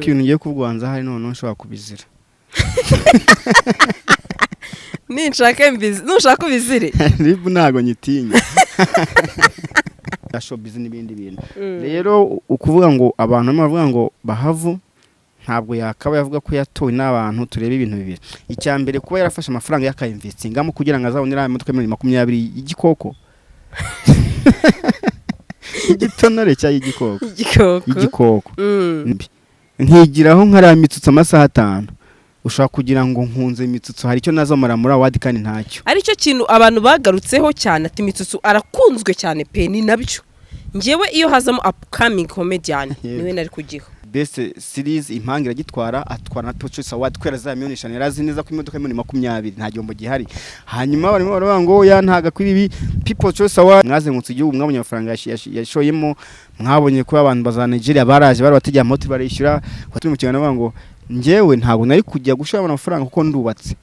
Ikintu ngiye kuvuga hari noneho nshobora kubizira. Ninshaka mbizi, nushaka ubizire. RIB ntago nyitinya ya showbiz n'ibindi bintu. Rero ukuvuga ngo abantu barimo baravuga ngo Bahavu ntabwo yakaba yavuga ko yatowe n'abantu. Turebe ibintu bibiri. Icya mbere, kuba yarafashe amafaranga yakayinvestingamo kugira ngo azabone iriya modoka miliyoni 20 y'igikoko, igitonore cyangwa igikoko. Igikoko. Y'igikoko. Mbi. Nkigiraho nkariya mitsutsu amasaha 5, ushobora kugira ngo nkunze imitsutsu, hari icyo nazomara muri award kandi ntacyo. Aricyo kintu abantu bagarutseho cyane, ati Mitsutsu arakunzwe cyane pe. Ni nabyo, ngewe iyo hazamo upcoming comedian niwe nari kugiha. Best series Impanga iragitwara, atwara na People Choice Award kubera za miliyoni 5. Yari azi neza ko imodoka ya miliyoni 20 nta gihombo gihari. Hanyuma barimo baravuga ngo ya ntago kuri ibi People Choice Award. Mwazengutse igihugu, mwabonye amafaranga yashoyemo, mwabonye ko abantu baza Nigeria baraje bari bategeye amahoteli barishyura. Turi mu kiganiro bavuga ngo njyewe ntabwo nari kujya gushora amafaranga kuko ndubatse.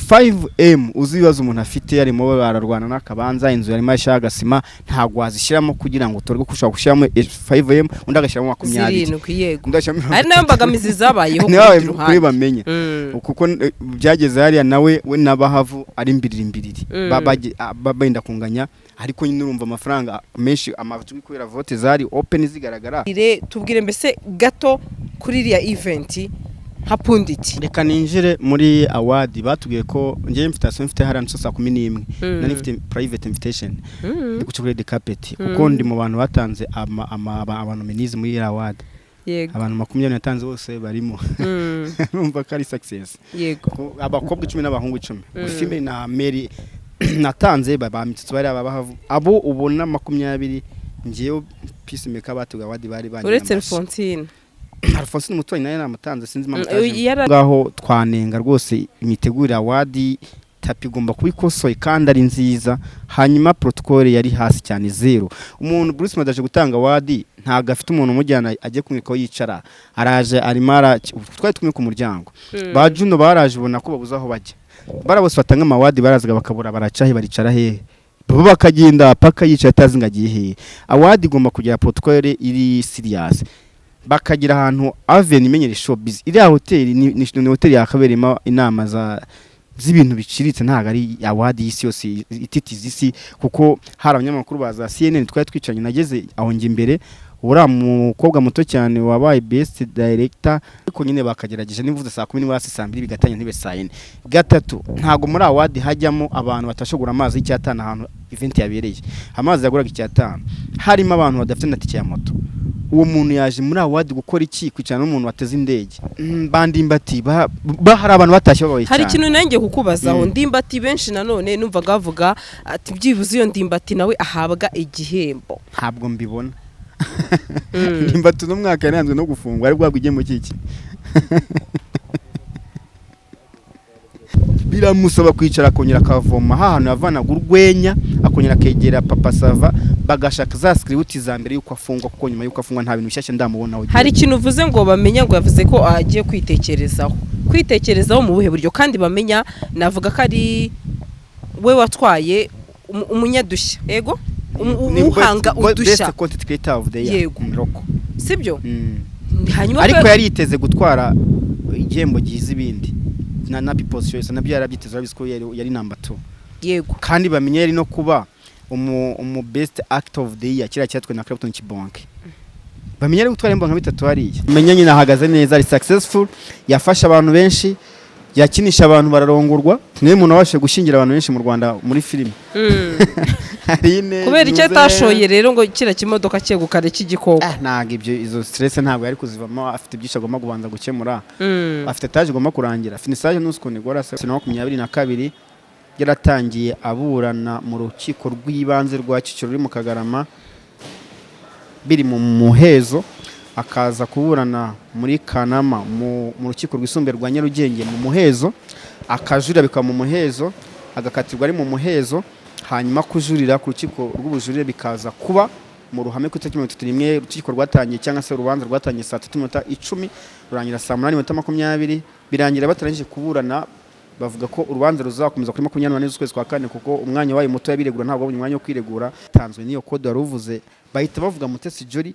5M, uzi ibibazo umuntu afite, yarimo bararwana n'akabanza, inzu yarimo ashyira agasima, ntabwo wazishyiramo kugira ngo utorwe ko ushobora gushyiramo 5M, undi agashyiramo 20. 7, yego. Undi agashyiramo Ari nayo mbogamizi zabayeho niwe ku rundi kuri ruhande. Bamenye kuko byageze hariya nawe we na Bahavu ari mbiriri mbiriri. Benda kunganya, ariko nyine urumva amafaranga menshi, amajwi, kubera vote zari open zigaragara. Tubwire mbese gato kuri iriya event nka pundit. Reka ninjire muri award. Batubwiye ko njyewe invitation mfite hariya nso saa 11. Nari mfite private invitation, ndi guca kuri red carpet kuko ndi mu bantu batanze aba nominees muri iriya award. Abantu 20 natanze bose barimo. Urumva ko ari success. Abakobwa 10 n'abahungu 10. Female na male natanze ba Mitsutsu bari ababahavu abo ubona 20. Ngewe Peacemaker batuga award bari banyamashyi. Uretse Alphonsine. Alphonsine umuturanyi nawe namutanze, sinzi impamvu utaje. Ngaho twanenga rwose imitegurire. Award tapis igomba kuba ikosoye kandi ari nziza. Hanyuma protocole yari hasi cyane, zero. Umuntu Bruce Melody aje gutanga award, ntabwo afite umuntu umujyana ajye kumwereka aho yicara. Araje arimo ara twari tumwe ku muryango. Ba Juno baraje, ubona ko babuze aho bajya. Bara bose batanga ama award barazaga bakabura baraca he, baricara hehe, bo bakagenda paka yicaye atazi ngo agiye hehe. Award igomba kugira protocole iri serious, bakagira ahantu avenue imenyere showbiz. Iriya hoteli ni hoteli yakabereyemo inama za z'ibintu biciriritse, ntabwo ari award y'isi yose ititiza isi, kuko hari abanyamakuru ba za CNN twari twicaranye. Nageze aho njye imbere, uriya mukobwa muto cyane wabaye best director. Ariko nyine bakagerageje nivuze saa 10 niba hasi saa 2 bigatanya, ntibe saa 4. Gatatu, ntabwo muri award hajyamo abantu batashobora amazi y'icyatanu. Ahantu event yabereye amazi yaguraga icyatanu, harimo abantu badafite na tike ya moto. Uwo muntu yaje muri award gukora iki? Kwicarana n'umuntu wateze indege? Bandimbati hari abantu batashye babaye Hari cyane. ikintu nanjye kukubazaho. Ndimbati, benshi nanone numvaga bavuga ati byibuze iyo Ndimbati nawe ahabwa igihembo. Ntabwo mbibona. Ndimbati uno mwaka yaranzwe no gufungwa, ari guhabwa igihembo cy'iki? Biramusaba kwicara akongera akavoma hahantu yavanaga urwenya, akongera akegera Papa Sava, bagashaka za script za mbere y'uko afungwa, kuko nyuma y'uko afungwa nta bintu bishyashya ndamubonaho. Hari ikintu uvuze ngo bamenya, ngo yavuze ko agiye kwitekerezaho. Kwitekerezaho mu buhe buryo? Kandi bamenya navuga ko ari we watwaye umunyadushya, yego. Ni uhanga udushya. Best content creator of the year. Yego. Roko. Sibyo? Hanyuma Ariko yari yiteze gutwara igihembo gihiza ibindi na People's Choice, nabyo yarabyiteze, urabizi ko yari number 2. Kandi bamenye yari no kuba umu best actor of the year, kiriya cyatwe na Clapton Kibonke. Bamenye ari gutwara ibihembo nka bitatu hariya. Bamenye nyine ahagaze neza, ari successful, yafasha abantu benshi, yakinisha abantu bararongorwa, niwe muntu wabashije gushyingira abantu benshi mu Rwanda muri filime. Aline, Kubera icyo Nuze- atashoye rero ngo kiriya kimodoka cyegukane cy'igikoko? Ah, ntabwo ibyo, izo stress ntabwo yari kuzivamo. Afite byinshi agomba kubanza gukemura. Afite etaje igomba kurangira, finissage n'uzi ukuntu igora se. 2022 yaratangiye aburana mu rukiko rw'ibanze rwa Kicukiro ruri mu Kagarama, biri mu muhezo, akaza kuburana muri Kanama mu rukiko rwisumbuye rwa Nyarugenge mu muhezo, akajurira bikaba mu muhezo, agakatirwa ari mu muhezo, hanyuma kujurira ku rukiko rw'ubujurire bikaza kuba mu ruhame ku itariki 31. Urukiko rwatangiye, cyangwa se urubanza rwatangiye saa 3:10, rurangira saa 8:20, birangira batarangije kuburana. Bavuga ko urubanza ruzakomeza kuri 24 z'ukwezi kwa kane, kuko umwanya wabaye muto yabiregura, ntabwo babonye umwanya wo kwiregura. Tanzwe n'iyo code wari uvuze, bahita bavuga Mutesi Jolly.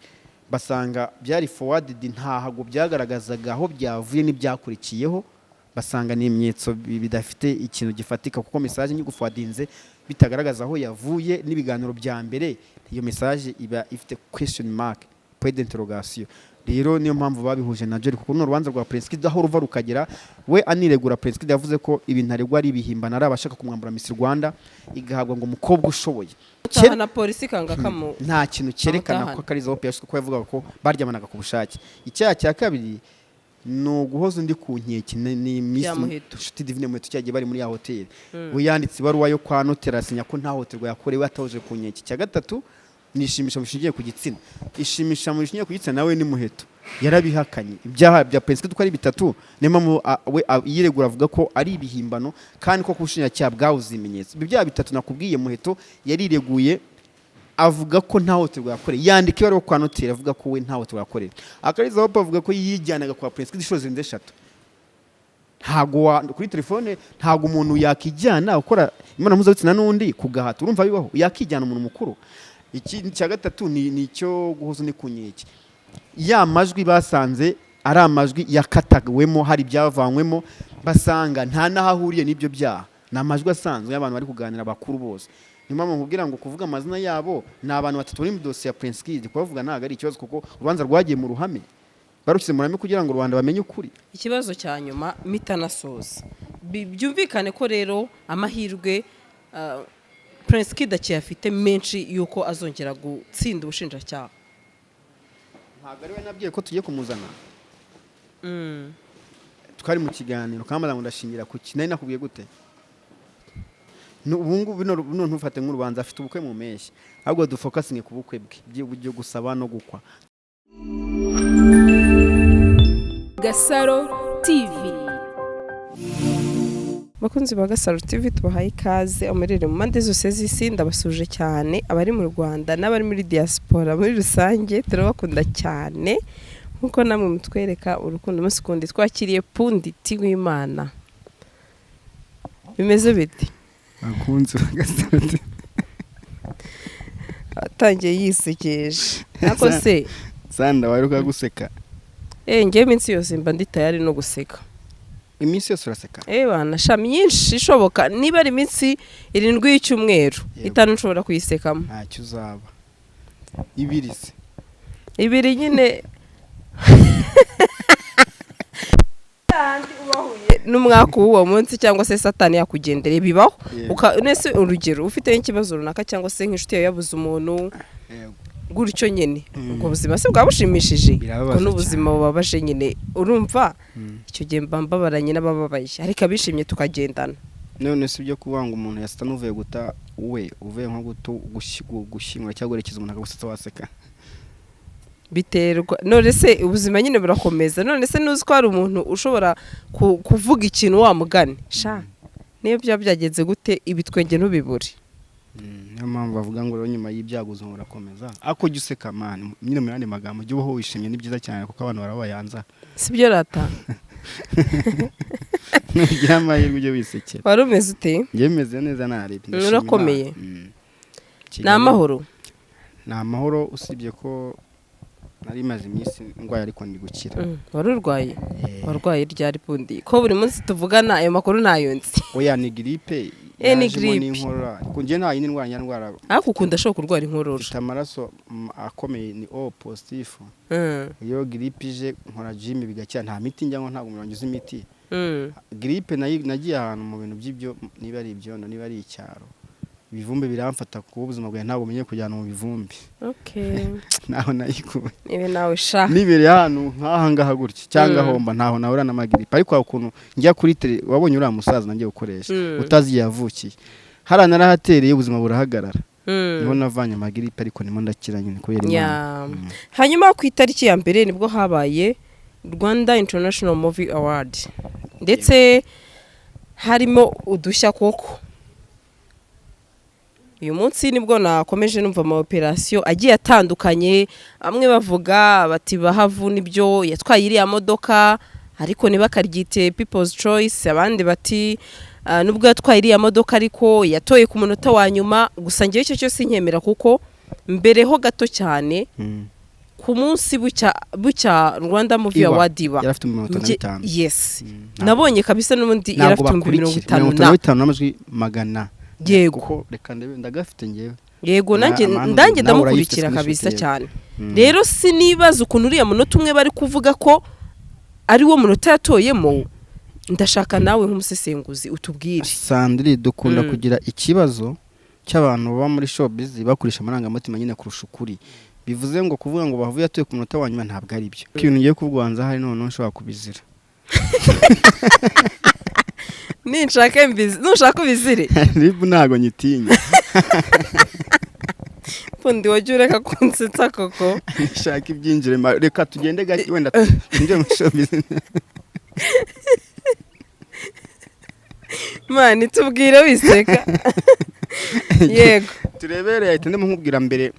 Basanga byari forwarded, ntago byagaragazaga aho byavuye n'ibyakurikiyeho. Basanga ni ibimenyetso bidafite ikintu gifatika, kuko message nyiguforwardinze bitagaragaza aho yavuye n'ibiganiro bya mbere, iyo message iba ifite question mark, point d'interrogation. Rero niyo mpamvu babihuje na Jolly, kuko ni urubanza rwa Prince Kid, aho ruva rukagera we aniregura. Prince Kid yavuze ko ibintu aregwa ari ibihimbano, ari abashaka kumwambura Miss Rwanda igahabwa ngo umukobwa ushoboye. Utaha na polisi kanga kamu. Nta kintu cyerekana Amutahana. ko Akariza Hope yashutswe, ko yavugaga ko baryamanaga ku bushake. Icyaha cya kabiri ni uguhoza undi ku nkeke, ni Miss Bya Muheto. Nshuti Divine Muheto, cyagiye bari muri ya hoteli. We yanditse ibaruwa yo kwa noteri, asinya ko nta hohoterwa yakorewe, atahoje ku nkeke. Icya gatatu ni ishimisha bishingiye ku gitsina. Ishimisha mu bishingiye ku gitsina nawe ni Muheto yarabihakanye. Ibyaha bya Prince Kid uko ari bitatu, niyo mpamvu we yiregura avuga ko ari ibihimbano kandi ko ubushinjacyaha bwabuze ibimenyetso. Ibyo byaha bitatu nakubwiye, Muheto yarireguye avuga ko nta hohoterwa yakoreye, yandika ibaruwa kwa noteri avuga ko we nta hohoterwa yakoreye. Akariza Hope avuga ko yijyanaga kwa Prince Kid inshuro zirenze eshatu. Ntago kuri telefone, ntago umuntu yakijyana ukora imibonano mpuzabitsina n'undi ku gahato. Urumva bibaho yakijyana umuntu mukuru? Iki cya gatatu ni icyo guhoza undi ku nkeke. Ya majwi basanze ari amajwi yakatagwemo, hari ibyavanywemo, basanga nta n'aho ahuriye n'ibyo byaha, ni amajwi asanzwe y'abantu bari kuganira bakuru bose. Niyo mpamvu nkubwira ngo kuvuga amazina yabo, ni abantu batatu bari mu dosiye ya Prince Kid, kubavuga ntabwo ari ikibazo, kuko urubanza rwagiye mu ruhame, barushyize mu ruhame kugira ngo rubanda bamenye ukuri. Ikibazo cya nyuma mitanasoza. Byumvikane ko rero amahirwe Prince Kid akiyafite menshi yuko azongera gutsinda ubushinjacyaha. Ntabwo ari we nabwiye ko tugiye kumuzana? Twari mu kiganiro kambaza ngo ndashingira ku ki? Nari nakubwiye gute? Ubu ngubu bino ntufate nk'urubanza, afite ubukwe mu mpeshyi, ahubwo dufocusinge ku bukwe bwe byo gusaba no gukwa. Gasaro TV. Bakunzi ba Gasaro TV, tubahaye ikaze amarere mu mpande zose z'isi. Ndabasuje cyane abari mu Rwanda n'abari muri diaspora muri rusange, turabakunda cyane nkuko namwe mutwereka urukundo umunsi kundi. Twakiriye Pundit w'Imana. Bimeze bite? Bakunzi ba Gasaro TV. Atangiye yisekeje ariko se. Sanda, waruka guseka. Ngewe iminsi yose mba ndi tayari no guseka. Iminsi yose uraseka? Bana sha, myinshi ishoboka, niba ari iminsi 7 y'icyumweru, 5 nshobora kuyisekamo. Ntacyo uzaba. Ibiri se? 2 nyine n'umwaka w'uwo munsi cyangwa se Satani yakugendereye, bibaho. Nese urugero ufite nk'ikibazo runaka cyangwa se nk'inshuti yawe yabuze umuntu gutyo nyine, ubwo buzima se bwaba bushimishije? Birababaza. Ubwo ni ubuzima bubabaje nyine, urumva? Icyo gihe mba mbabaranye n'abababaye, ariko abishimye tukagendana. None si ibyo kuvuga ngo umuntu yasita n'uvuye guta we, uvuye nko gushyingura cyangwa guherekeza umuntu akagusetsa, waseka? Biterwa. None se ubuzima nyine burakomeza. None se nuzi ko hari umuntu ushobora kuvuga ikintu wa mugani sha, niyo byaba byagenze gute, ibitwenge ntubibure. Niyo mpamvu bavuga ngo rero nyuma y'ibyago ubuzima burakomeza. Ariko ujya useka man, nyine mu yandi magambo ujye ubaho wishimye, ni byiza cyane kuko abantu barabayanza. Si byo rata? Nugira amahirwe ujye wisekera. Wari umeze ute? Njye meze neza, narebye. Urakomeye? Ni amahoro? Ni amahoro, usibye ko nari maze iminsi ndwaye ariko ndi gukira. Wari urwaye? Warwaye ryari Pundi, ko buri munsi tuvugana ayo makuru ntayo nzi? Oya, ni grippe. Ni Yajemo grippe. n'inkorora, ariko njye nta yindi ndwara njya ndwara. Ariko ukunda ashobora kurwara inkorora? Mfite amaraso akomeye, ni O positif. Iyo grippe ije nkora gym bigakira, nta miti njyamo, ntabwo umuntu uzi imiti. Grippe nagiye ahantu mu bintu by'ibyo, niba ari ibyondo, niba ari icyaro, ibivumbi biramfata, kuko ubuzima bwawe ntabwo umenye kujyana mu bivumbi. Naho nayikuye. Nibe nawe sha. Nibereye ahantu nk'aha ngaha gutya cyangwa homba, ntaho nahura n'amagiripe, ariko hari ukuntu njya kuri tele, wabonye uriya musaza nanjye gukoresha utazi igihe yavukiye, hariya narahatereye ubuzima burahagarara. Niho navanye amagiripe, ariko nimo ndakira nyine kubera Imana. Hanyuma ku itariki ya mbere nibwo habaye Rwanda International Movie Award, ndetse harimo udushya koko. Uyu munsi nibwo nakomeje numva ama operasiyo agiye atandukanye, bamwe bavuga bati Bahavu nibyo yatwaye iriya modoka ariko ntibakaryite People's Choice, abandi bati nubwo yatwaye iriya modoka ariko yatoye ku munota wa nyuma. Gusa ngewe icyo cyose nkemera, kuko mbere ho gato cyane Ku munsi bucya Rwanda Movie Iba. Award iba, Yari afite 55. Yes, nabonye kabisa n'ubundi yari Ntabwo afite ibihumbi bakurikira mirongo itanu mirongo itanu na na bitanu n'amajwi magana. Kuko reka ndebe, ndagafite ngewe. Yego, nanjye ndanjye nawe urayifite ndamukurikira screenshot kabisa yewe. cyane. Rero sinibaza ukuntu uriya munota umwe bari kuvuga ko ari wo munota yatoyemo. Ndashaka nawe nk'umusesenguzi utubwire. Sandri, dukunda kugira ikibazo cy'abantu baba muri showbiz bakoresha amarangamutima nyine kurusha ukuri. Bivuze ngo kuvuga ngo bavuye atuye ku munota wa nyuma ntabwo ari byo. Ibintu ngiye kuvuganza hari noneho nshobora kubizira. Ninshaka mbizi, nushaka ubizire. RIB ntabwo nyitinya. Fundi, wajya ureka kunsetsa koko. Nshaka ibyinjire, reka tugende gake, wenda twinjire muri showbiz. Mani, tubwire wiseka, yego. Turebere ahita ndimo nkubwira mbere,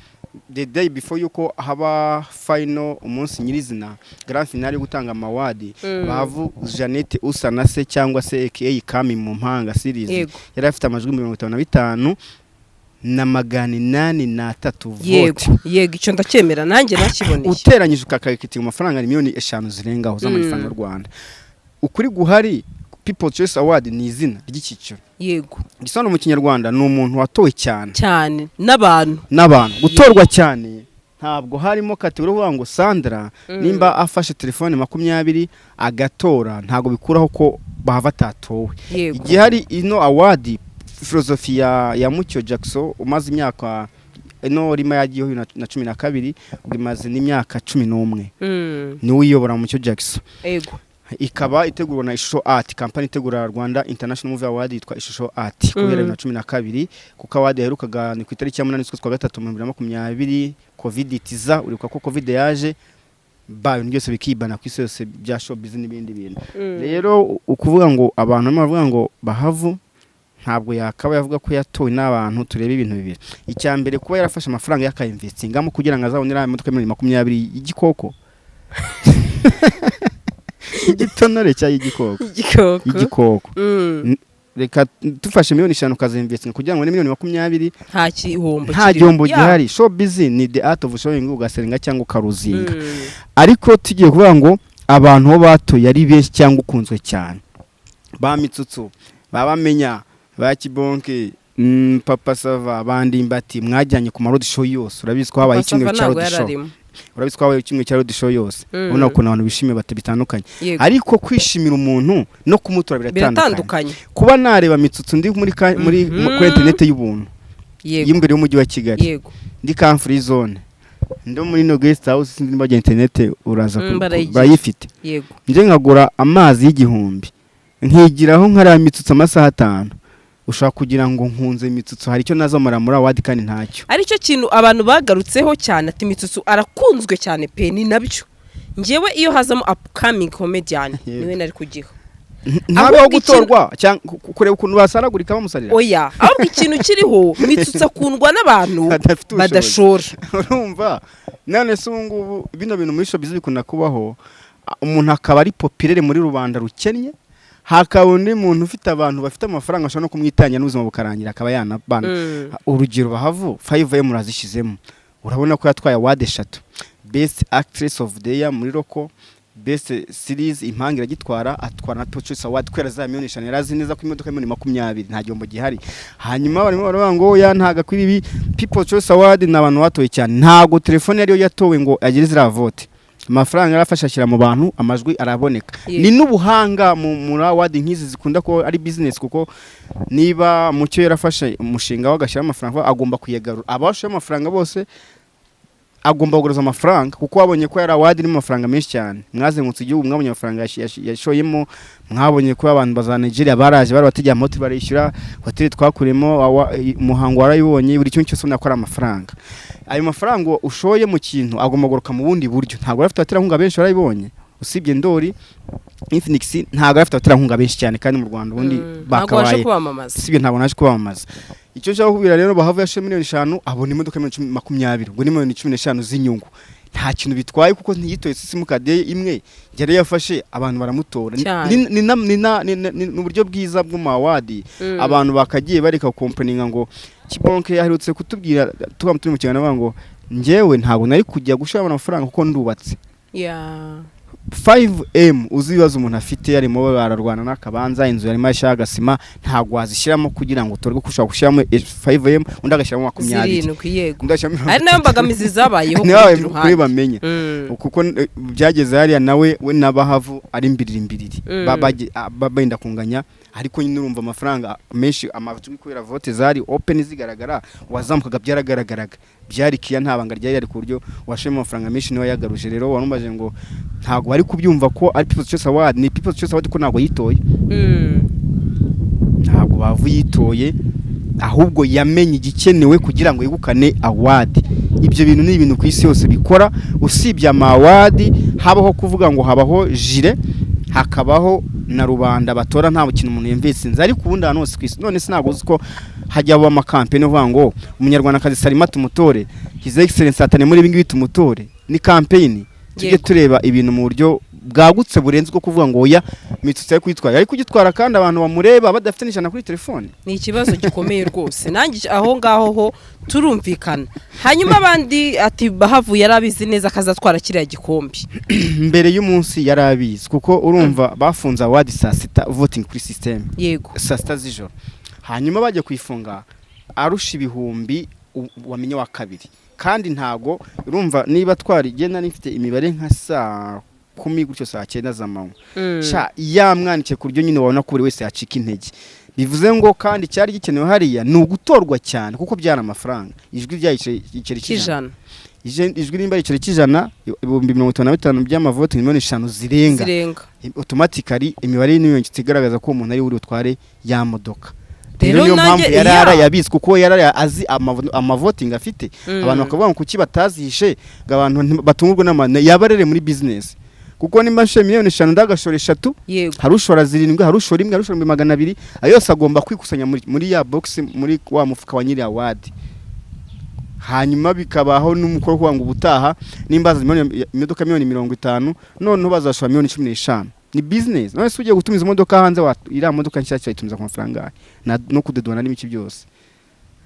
the day before yuko haba final, umunsi nyirizina, grand finale yo gutanga ama award, Bahavu Jeannette Usanase cyangwa se aka Kami mu mpanga series, yari afite amajwi 55,803 vote. Yego, icyo ndacyemera, nanjye nakiboneye. Uteranyije ukakayikitinga amafaranga ni miliyoni 5 zirengaho z'amafaranga y'u Rwanda. Ukuri guhari, People Choice Award ni izina ry'icyiciro. Igisobanuro mu Kinyarwanda ni umuntu watowe cyane. Cyane n'abantu. N'abantu. Gutorwa cyane ntabwo harimo category uvuga ngo Sandra nimba afashe telefone 20 agatora, ntabwo bikuraho ko bahava atatowe. Igihe hari ino award, filozofi ya Mucyo Jackson umaze imyaka, ino rima yagiyeho 2012, ubwo imaze n'imyaka 11, niwe uyobora, Mucyo Jackson. Ikaba itegurwa na Ishusho Art company. Itegura Rwanda International Movie Award yitwa Ishusho Art guhera 2012, kuko award yaherukaga ni ku itariki ya 8 z'ukwezi kwa gatatu mu 2020, Covid itiza. Uribuka ko Covid yaje ba ibintu byose bikibana ku isi yose bya showbiz n'ibindi bintu. Rero ukuvuga ngo abantu barimo baravuga ngo Bahavu ntabwo yakaba yavuga ko yatowe n'abantu. Turebe ibintu bibiri. Icya mbere, kuba yarafashe amafaranga yakayinvestingamo kugira ngo azabone iriya modoka miliyoni 20 y'igikoko, igitonore cyangwa igikoko. Igikoko. Igikoko. Reka dufashe miliyoni 5 ukazinvestinga kugira ngo ni miliyoni 20, Nta gihombo nta kirimo. gihombo gihari. Showbiz ni the art of showing, ugasenga cyangwa ukaruzinga. Ariko tugiye kuvuga ngo abantu bo batoye ari benshi cyangwa ukunzwe cyane, ba Mitsutsu, ba Bamenya, ba Kibonke, Papa Sava, abandi mbati mwajyanye ku ma road show yose. Urabizi ko habaye Papa Sava icyumweru cya ntabwo road show. yari arimo. Urabizi ko habaye icyumweru cya road show yose. Ubona ukuntu abantu bishimiye bati bitandukanye. Ariko kwishimira umuntu no kumutora biratandukanye. Biratandukanye. Kuba nareba Mitsutsu ndi muri kuri interineti y'ubuntu y'imbere y'umujyi wa Kigali, ndi ka free zone, ndi muri no guest house, sinzi niba interineti uraza Barayigira. Barayifite. Nje nkagura amazi y'igihumbi nkigiraho nkareba Mitsutsu amasaha 5, ushobora kugira ngo nkunze Mitsutsu, hari icyo nazamara muri award kandi ntacyo. Aricyo kintu abantu bagarutseho cyane, ati Mitsutsu arakunzwe cyane pe. Ni nabyo, ngewe iyo hazamo upcoming comedian niwe nari kugiha. Ntabeho Ahubwo gutorwa cyangwa kureba ukuntu basaragurika bamusarira. Oya, ahubwo ikintu kiriho, Mitsutsu akundwa n'abantu badafite ubushobozi. Badashora. Urumva, none se ubu ngubu bino bintu muri showbiz bikunda kubaho, umuntu akaba ari populaire muri rubanda rukennye, hakaba undi muntu ufite abantu bafite amafaranga bashobora no kumwitangira n'ubuzima bukarangira akaba yanabana. Urugero Bahavu, 5M urazishyizemo, urabona ko yatwaye award eshatu: best actress of the year muri local, best series Impanga iragitwara, atwara na People Choice Award. Kubera za miliyoni 5 yari azi neza ko imodoka miliyoni 20 nta gihombo gihari. Hanyuma barimo baravuga ngo ya ntago akwiriye ibi. People Choice Award ni abantu batoye cyane, ntago telefone ariyo yatowe ngo agire ziriya vote. Amafaranga yarafashe ashyira mu bantu, amajwi araboneka. Ni n'ubuhanga muri award nk'izi zikunda kuba ari business, kuko niba Mucyo yarafashe umushinga we agashyiramo amafaranga, agomba kuyagarura. Abashoye amafaranga bose agomba kuguruza amafaranga, kuko wabonye ko yari award irimo amafaranga menshi cyane. Mwazengurutse igihugu, mwabonye amafaranga yashoyemo, mwabonye ko abantu baza Nigeria baraje bari bategeye amahoteli barishyura hoteli twakuremo, umuhango warayibonye, buri kimwe cyose ubona ko ari amafaranga. Ayo mafaranga ushoye mu kintu agomba kugaruka mu bundi buryo. Ntabwo afite abaterankunga benshi, warayibonye, usibye Ndori Infinix ntabwo afite abaterankunga benshi cyane, kandi mu Rwanda ubundi Ntabwo waje bakabaye kubamamaza. Sibyo, ntabwo naje kubamamaza. Icyo nshaka kubwira rero, Bahavu yashoye miliyoni 5 abona imodoka miliyoni 20, ubwo ni miliyoni 15 z'inyungu. Nta kintu bitwaye kuko ntiyitoye simukadi ye imwe yari yafashe, abantu baramutora. Cyane. Ni uburyo bwiza bw'ama award. Abantu bakagiye bareka komponinga ngo Kibonke yaherutse kutubwira, tuba turi mu kiganiro, avuga ngo Njyewe ntabwo nari kujya gushora amafaranga kuko ndubatse. 5M, uzi ibibazo umuntu afite, yarimo bararwana n'akabanza, inzu yarimo ashyira agasima, ntabwo wazishyiramo kugira ngo utorwe ko ushobora gushyiramo 5M, undi agashyiramo 20. 7, yego. Undi agashyiramo Ari nayo mbogamizi zabayeho ku Niyo rundi kuri ruhande. bamenye kuko byageze hariya nawe we na Bahavu ari mbiriri mbiriri. Benda kunganya, ariko nyine urumva amafaranga menshi, amajwi, kubera vote zari open zigaragara, wazamukaga byaragaragaraga, byari kiya, nta banga ryari ku buryo washemo amafaranga menshi niwe yagaruje. Rero warumbaje ngo ntabwo bari kubyumva ko ari People's Choice Award. Ni People's Choice Award ko ntabwo yitoye. Ntabwo Bahavu yitoye, ahubwo yamenye igikenewe kugira ngo yegukane award. Ibyo bintu ni ibintu ku isi yose bikora. Usibye ama award, habaho kuvuga ngo habaho jury, hakabaho na rubanda batora. Nta kintu umuntu yumvise, ariko ubundi ahantu hose ku isi, none se ntabwo uzi ko hajya haba amakampeni uvuga ngo umunyarwandakazi Salima tumutore, His Excellence atane muri ibi ngibi tumutore? Ni campaign. Tujye tureba ibintu mu buryo bwagutse burenze ubwo kuvuga ngo oya, Mitsutsi ari kuyitwara, ari kugitwara kandi abantu bamureba badafite n'ijana kuri telefone. Ni ikibazo gikomeye rwose, nanjye aho ngaho ho turumvikana. Hanyuma abandi ati Bahavu yari abizi neza akazatwara kiriya gikombe. Mbere y'umunsi yari abizi, kuko urumva bafunze award saa 6, voting kuri system saa 6 z'ijoro, hanyuma bajya kuyifunga arusha ibihumbi wamenye wa kabiri. Kandi ntago urumva niba twari igenda nifite imibare nka saa 10 gutyo, saa 9 z'amanywa, sha yamwandikiye ku buryo nyine wabona ko buri wese yacika intege. Bivuze ngo kandi cyari gikenewe hariya ni ugutorwa cyane, kuko byari amafaranga, ijwi ryayiceri igiceri cy'ijana. Cy'ijana. Ijwi nimba ari igiceri cy'ijana, 55,000 by'amavoti, miliyoni 5 zirenga. Zirenga. Automatically imibare n'iyongetse igaragaza ko umuntu ari buri butware ya modoka. Rero Rero niyo mpamvu yari yarayabizi, kuko yari azi amavoting afite. Abantu bakavuga ngo kuki batazihishe ngo abantu batungurwe n'ama yaba arere muri business, kuko nimba nshoye miliyoni 5, ndagashora 3, hari ushora 7, hari ushora 1, hari ushora 200,000, ayo yose agomba kwikusanya muri ya box, muri wa mufuka wa nyiri award. Hanyuma bikabaho n'umukoro kuvuga ngo ubutaha nimba haza imodoka miliyoni 50, noneho bazashora miliyoni 15. Ni business. None se ugiye gutumiza imodoka hanze, iriya modoka nshyashya wayitumiza ku mafaranga angahe? No kudedona n'ibiki byose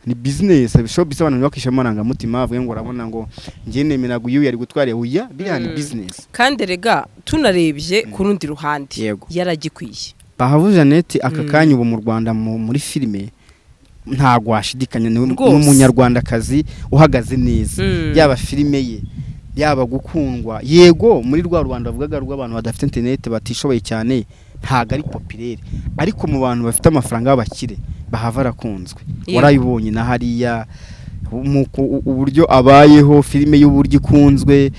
ni business. Showbiz abantu ntibakishyiramo amarangamutima, bavuge ngo urabona ngo njye nemera uyu yari gutwara uya, biriya ni business. Kandi rega tunarebye ku rundi ruhande, yaragikwiye. Bahavu Jeannette aka kanya ubu mu Rwanda muri filime ntabwo washidikanya, ni umunyarwandakazi uhagaze neza, yaba filime ye, yaba gukundwa. Yego, muri rwa rubanda bavugaga rw'abantu badafite interineti, batishoboye cyane, ntabwo ari populaire, ariko mu bantu bafite amafaranga b'abakire, Bahava arakunzwe. Warabibonye na hariya uburyo abayeho, filime y'uburyo ikunzwe,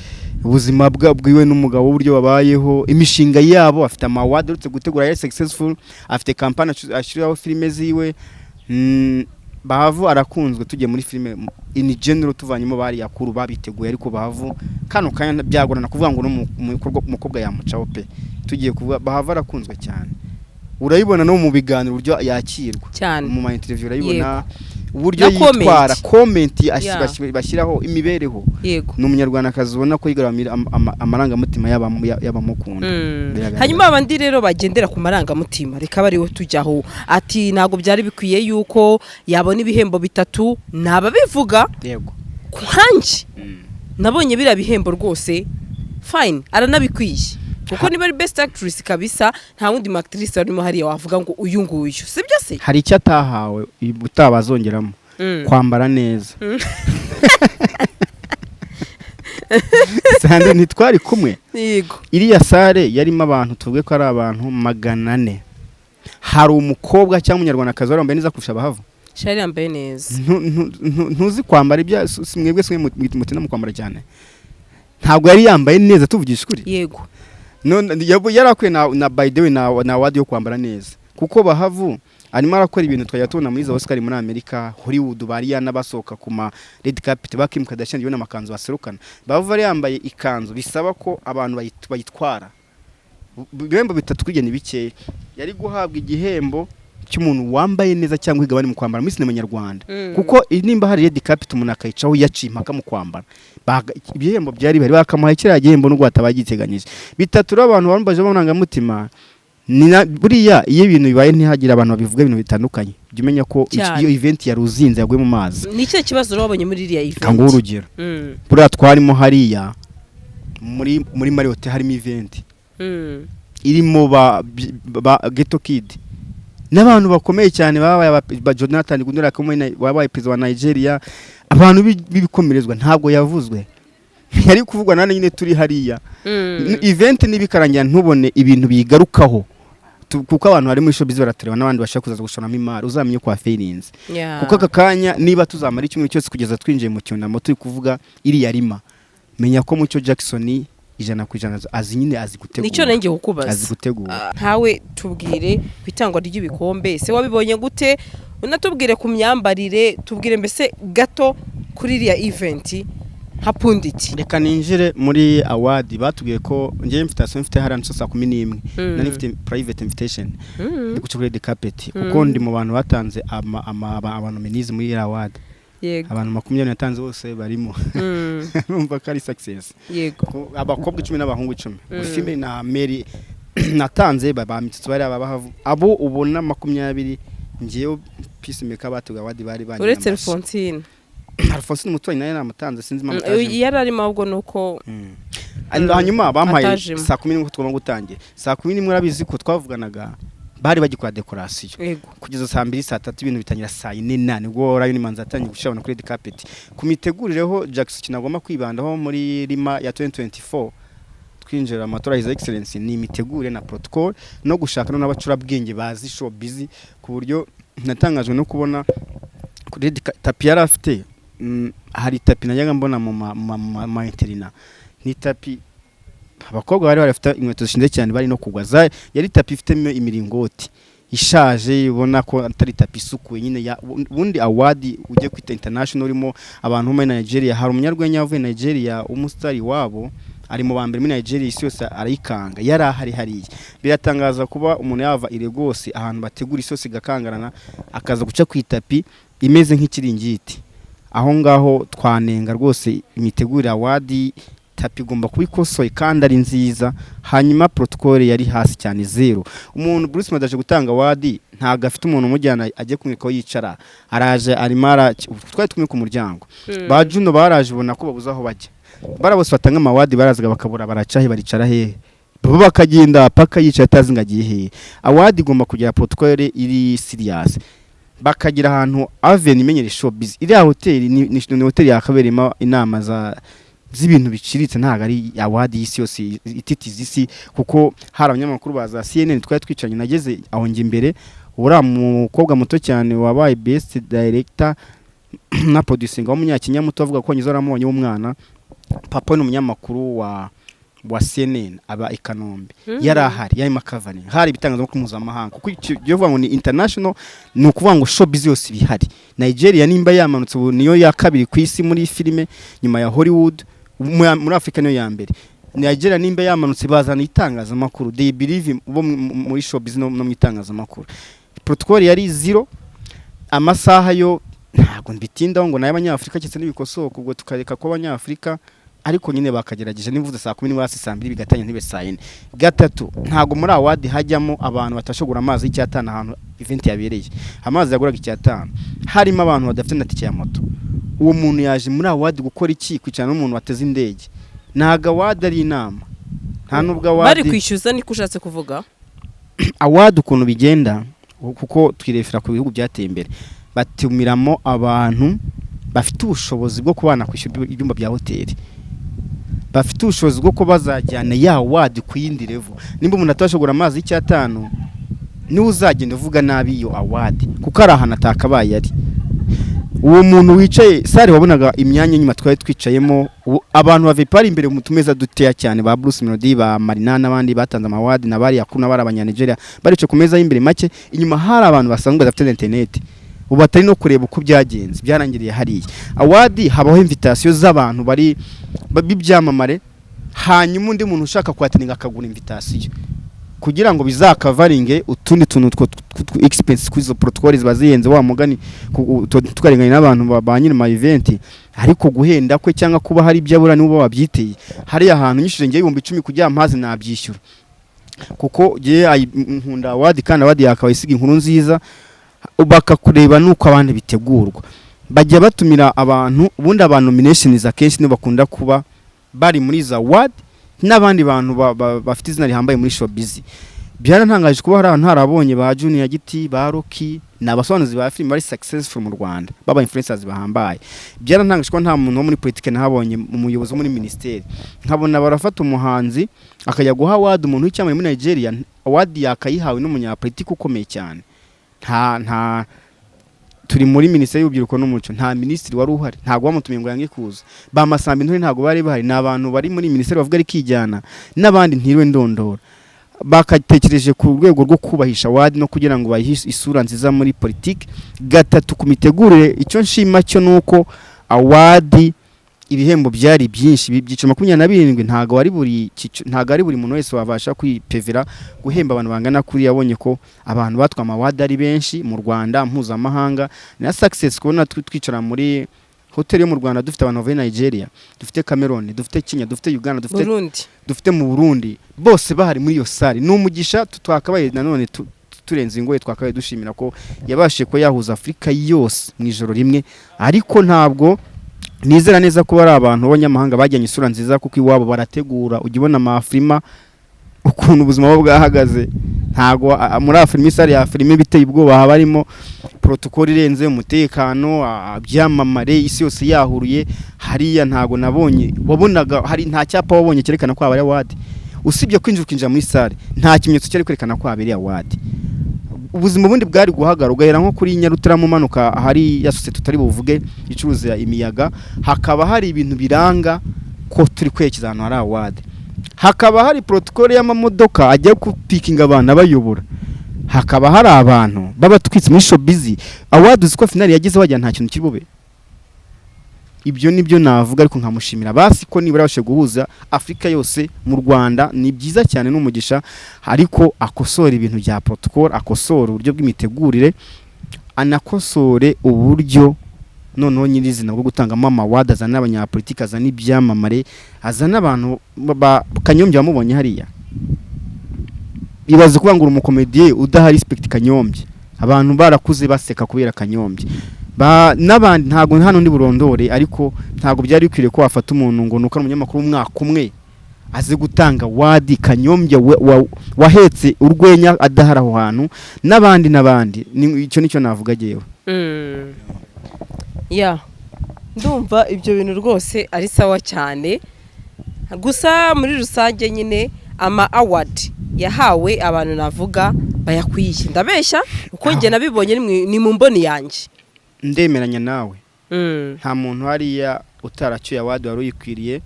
ubuzima bwiwe n'umugabo, uburyo babayeho, imishinga yabo, afite ama award uretse gutegura yari successful, afite kampani ashyiraho filime ziwe. Bahavu arakunzwe. Tugiye muri filime in general, tuvanyemo bari yakuru babiteguye, ariko Bahavu kano kanya byagorana kuvuga ngo umukobwa yamucaho pe. Tugiye kuvuga, Bahavu arakunzwe cyane, urayibona no mu biganiro uburyo yakirwa, mu ma interview urayibona uburyo Na comment. yitwara, comment bashyiraho imibereho. Ni umunyarwandakazi ubona ko yigaramira amarangamutima y'abamukunda. Biragaragara. Hanyuma abandi rero bagendera ku marangamutima, reka bariho tujyaho, ati ntabwo byari bikwiye yuko yabona ibihembo bitatu. Ni ababivuga. Nkanjye nabonye biriya bihembo rwose fine, aranabikwiye, kuko niba ari best actress kabisa, nta wundi mu actrice warimo hariya wavuga ngo uyu nguyu, sibyo se? Hari icyo atahawe utabazongeramo, kwambara neza. Sande ntitwari kumwe? Yego. Iriya salle yarimo abantu, tuvuge ko ari abantu 400, hari umukobwa cyangwa umunyarwandakazi wari wambaye neza kurusha Bahavu? Shari yambaye neza. Ntuzi kwambara ibya si mwebwe, si mwe mutinda mu kwambara cyane. Ntabwo yari yambaye neza, tuvugisha ukuri. None yari akwiye na by the way na award yo kwambara neza, kuko Bahavu arimo arakora ibintu twajya tubona muri za Oscar muri Amerika, Hollywood, bariya n'abasohoka ku ma red carpet ba Kim Kardashian, yibona amakanzu baserukana. Bahavu yari yambaye ikanzu bisaba ko abantu bayitwara. Ibihembo bitatu kugena bikeya, yari guhabwa igihembo cy'umuntu wambaye neza cyangwa igabane mu kwambara muri sinema nyarwanda, kuko nimba hari red carpet umuntu akayicaho yaciye impaka mu kwambara, ibihembo byari bari bakamuhaye kiriya gihembo nubwo batabagiteganyije. Bitatu rero, abantu bambaje amarangamutima. Buriya iyo ibintu bibaye ntihagire abantu babivuga ibintu bitandukanye, jya umenya ko Cyane. iyo event yari uzinze yaguye mu mazi. Ni ikihe kibazo rero wabonye muri iriya event? Kanguhe urugero. Buriya twarimo hariya muri Marriott, harimo event irimo ba Ghetto Kid n'abantu bakomeye cyane babaye ba Jonathan Goodluck wabaye perezida wa Nigeria, abantu b'ibikomerezwa. Ntabwo yavuzwe, yari kuvugwa nane nyine turi hariya. Event nibikarangira ntubone ibintu bigarukaho, kuko abantu bari muri showbiz baratureba n'abandi bashaka kuzaza gushoramo imari, uzamenye ko wafailinze. Kuko aka kanya niba tuzamara icyumweru cyose kugeza twinjiye mu cyunamo turi kuvuga iriya rima, menya ko Mucyo Jackson 100% azi nyine, azi gutegura. Nicyo nenge kukubaza. Azi gutegura. Nkawe tubwire ku itangwa ry'ibikombe, ese wabibonye gute? Unatubwire ku myambarire, tubwire mbese gato kuri iriya event nka pundit. Reka ninjire muri award. Batubwiye ko ngewe invitation mfite hariya nico saa 11. Nari mfite private invitation, ndi guca kuri red carpet, kuko ndi mu bantu batanze ama nominees muri iriya award. Abantu 20 natanze bose barimo. Urumva ko ari success. Abakobwa 10 n'abahungu 10. Female na male natanze ba mitutsi bari ababahavu abo ubona 20. Ngewe Peacemaker bateguye award bari banyambaje. Uretse Alphonsine. Alphonsine umuturanyi nawe namutanze, sinzi impamvu atajemo. Yari arimo ahubwo ni uko Hanyuma bampaye Atajemo. saa 11 ko tugomba gutangira saa 11. Urabizi ko twavuganaga bari bagikora decoration kugeza saa 2, saa 3, ibintu bitangira saa 4 na nibwo Lion Manzi yatangiye gushyira abantu kuri red carpet. Ku mitegurireho, Jackson, ikintu agomba kwibandaho muri Rima ya 2024 twinjira amatora His Excellency ni imitegurire na protocol no gushaka n'abacurabwenge bazi showbiz, ku buryo natangajwe no kubona kuri red tapi yari afite. Hari tapi najyaga mbona mu ma internat, ni tapi abakobwa bari bafite inkweto zishinze cyane bari no kugwa. Yari tapi ifitemo imiringoti ishaje, ubona ko atari tapi isukuye nyine ya ubundi award ujye kwita international, urimo abantu bo muri Nigeria. Hari umunyarwenya wavuye Nigeria, umusitari wabo ari mu ba mbere muri Nigeria, isi yose arayikanga, yari ahari hariya. Biratangaza kuba umuntu yava i Lagos, ahantu bategura isi yose igakangarana, akaza guca ku itapi imeze nk'ikiringiti. Aho ngaho twanenga rwose imitegurire award, tapi igomba kuba ikosoye kandi ari nziza. Hanyuma protocole yari hasi cyane, zero. Umuntu Bruce Melody aje gutanga award, ntabwo afite umuntu umujyana ajye kumwereka aho yicara, araje arimo ara twari tumwe ku muryango. Ba Juno baraje ubona ko babuze aho bajya, bara bose batanga ama award barazaga bakabura baraca he, baricara hehe, bo bakagenda paka yicaye atazi ngo agiye hehe. Award igomba kugira protocole iri serious, bakagira ahantu avenue imenyere showbiz. Iriya hoteli ni hoteli yakabereyemo inama za z'ibintu biciriritse, ntabwo ari award y'isi yose ititiza isi, kuko hari abanyamakuru ba za CNN twari twicaranye. Nageze aho njye imbere, uriya mukobwa muto cyane wabaye best director na producing w'umunyakenya muto avuga ko nyizo aramubonye w'umwana, papa ni umunyamakuru wa CNN aba i Kanombe, yari ahari yarimo akavani. Hari ibitangazamakuru mpuzamahanga, kuko icyo iyo uvuga ngo ni international ni ukuvuga ngo showbiz yose ibihari. Nigeria nimba yamanutse ubu niyo ya kabiri ku isi muri filime nyuma ya Hollywood, muri Afurika niyo ya mbere. Nigeria nimba yamanutse bazana itangazamakuru, they believe bo muri showbiz no mu itangazamakuru. Protocol yari zero. Amasaha yo ntabwo mbitindaho ngo nayo abanyafurika keretse n'ibikosoka, ubwo tukareka ko abanyafurika, ariko nyine bakagerageje nivuze saa 10 hasi saa 2 bigatanya ntibe saa 4. Gatatu, ntabwo muri award hajyamo abantu batashobora amazi y'icyatanu. Ahantu event yabereye amazi yaguraga icyatanu, harimo abantu badafite na tike ya moto. Uwo muntu yaje muri award gukora iki? Kwicarana n'umuntu wateze indege? Ntabwo award ari inama, nta nubwo award Bari kwishyuza, niko ushatse kuvuga? Award ukuntu bigenda, kuko twirefera ku bihugu byateye imbere, batumiramo abantu bafite ubushobozi bwo kubana kwishyura ibyumba bya hoteli, bafite ubushobozi bwo kuba bazajyana ya award ku yindi level. Nimba umuntu atabasha kugura amazi y'icyatanu, niwe uzagenda uvuga nabi iyo award, kuko ari ahantu atakabaye ari. Uwo muntu wicaye salle, wabonaga imyanya inyuma twari twicayemo, abantu ba VIP bari imbere mu tumeza duteya cyane, ba Bruce Melody, ba Marina n'abandi batanze ama award na bari yakuru n'abari abanyanigeria baricaye ku meza y'imbere make. Inyuma hari abantu basanzwe badafite internet, ubu batari no kureba uko byagenze, byarangiriye hariya. Award habaho invitation z'abantu bari b'ibyamamare, hanyuma undi muntu ushaka kwattendinga akagura invitation kugira ngo bizakavaringe utundi tuntu two expense kuri izo protocol ziba zihenze, wa mugani tukarenganya n'abantu ba nyiri ma event. Ariko guhenda kwe cyangwa kuba hari ibyo abura nibo wabyiteye. Hariya hantu nyishije ngiye 10,000 kugira mpazi nabyishyura. Kuko jye nkunda award, kandi award yakabaye isiga inkuru nziza, bakakureba nuko abandi bitegurwa. Bajya batumira abantu, ubundi abantu nominations akenshi nibo bakunda kuba bari muri za award n'abandi bantu bafite izina rihambaye muri showbiz. Byarantangaje kuba hari ahantu harabonye ba Junior Giti, ba Rocky, ni abasobanuzi ba filime bari successful mu Rwanda, baba influencers bahambaye. Byarantangaje ko nta muntu wo muri politike nahabonye, umuyobozi wo muri ministeri. Nkabona barafata umuhanzi akajya guha award umuntu w'icyamamare muri Nigeria. Award yakayihawe n'umunyapolitiki ukomeye cyane. Nta turi muri Minisiteri y'Urubyiruko n'Umuco, nta minisitiri wari uhari, ntabwo bamutumiye ngo yange kuza. Ba Masamba Intore ntabwo bari bahari. Ni abantu bari muri minisiteri bavuga ari kijyana n'abandi ntiriwe ndondora. Bakatekereje ku rwego rwo kubahisha award no kugira ngo bayihe isura nziza muri politiki. Gatatu, ku mitegurire, icyo nshima cyo ni uko award ibihembo byari byinshi, ibyiciro 27. Ntabwo ari buri muntu wese wabasha kwipevera guhemba abantu bangana kuri. Yabonye ko abantu batwa ama award ari benshi mu Rwanda, mpuzamahanga na success. Kubona twicara muri hoteli yo mu Rwanda, dufite abantu bavuye Nigeria, dufite Cameroon, dufite Kenya, dufite Uganda, dufite Burundi. Dufite mu Burundi, bose bahari muri iyo salle, ni umugisha. Twakabaye nanone turenze ingoye, twakabaye dushimira ko yabashije kuba yahuza Afurika yose mu ijoro rimwe. Ariko ntabwo nizera neza ko ari abantu b'abanyamahanga bajyanye isura nziza, kuko iwabo barategura. Ujya ubona amafilima ukuntu ubuzima buba bwahagaze. Ntabwo muri Afurika, i salle ya Afurika biteye ubwoba, haba harimo protocole irenze, umutekano, byamamare, isi yose yahuruye hariya. Ntabwo nabonye, wabonaga hari nta cyapa wabonye cyerekana ko habaye award, usibye kwinjira ukinjira muri salle. Nta kimenyetso cyari kwerekana ko habereye award. Ubuzima bundi bwari guhagarara, ugahera nko kuri Nyarutarama umanuka ahari ya sosiyete tutari buvuge icuruza imiyaga, hakaba hari ibintu biranga ko turi kwerekeza ahantu hari award, hakaba hari protocole y'amamodoka ajya gupikinga abantu abayobora, hakaba hari abantu b'abatwitsi muri showbiz. Award uzi ko finale yageze wagira nta kintu kiri bube. Ibyo nibyo navuga, ariko nkamushimira basi ko nibura yabashije guhuza Afurika yose mu Rwanda. Ni byiza cyane, n'umugisha, ariko akosora ibintu bya protocol, akosora uburyo bw'imitegurire, anakosore uburyo noneho nyirizina bwo gutangamo ama award, azana abanyapolitiki, azana ibyamamare, azana abantu Kanyombya wamubonye hariya. Ibaze kuba ngo uri umukomediye udaha respect Kanyombya, abantu barakuze baseka kubera Kanyombya n'abandi. Ntabwo hano ndi burondore, ariko ntabwo byari bikwiriye ko wafata umuntu ngo nuko ari umunyamakuru w'umwaka umwe aze gutanga award. Kanyombya wahetse urwenya adahari aho hantu, n'abandi n'abandi. Icyo nicyo navuga jyewe. Ya, ndumva ibyo bintu rwose ari sawa cyane. Gusa muri rusange nyine ama award yahawe abantu navuga bayakwiye. Ndabeshya? Uko njye nabibonye ni mu mboni yanjye. Ndemeranya nawe. Nta muntu hariya utaracyuye award wari uyikwiriye,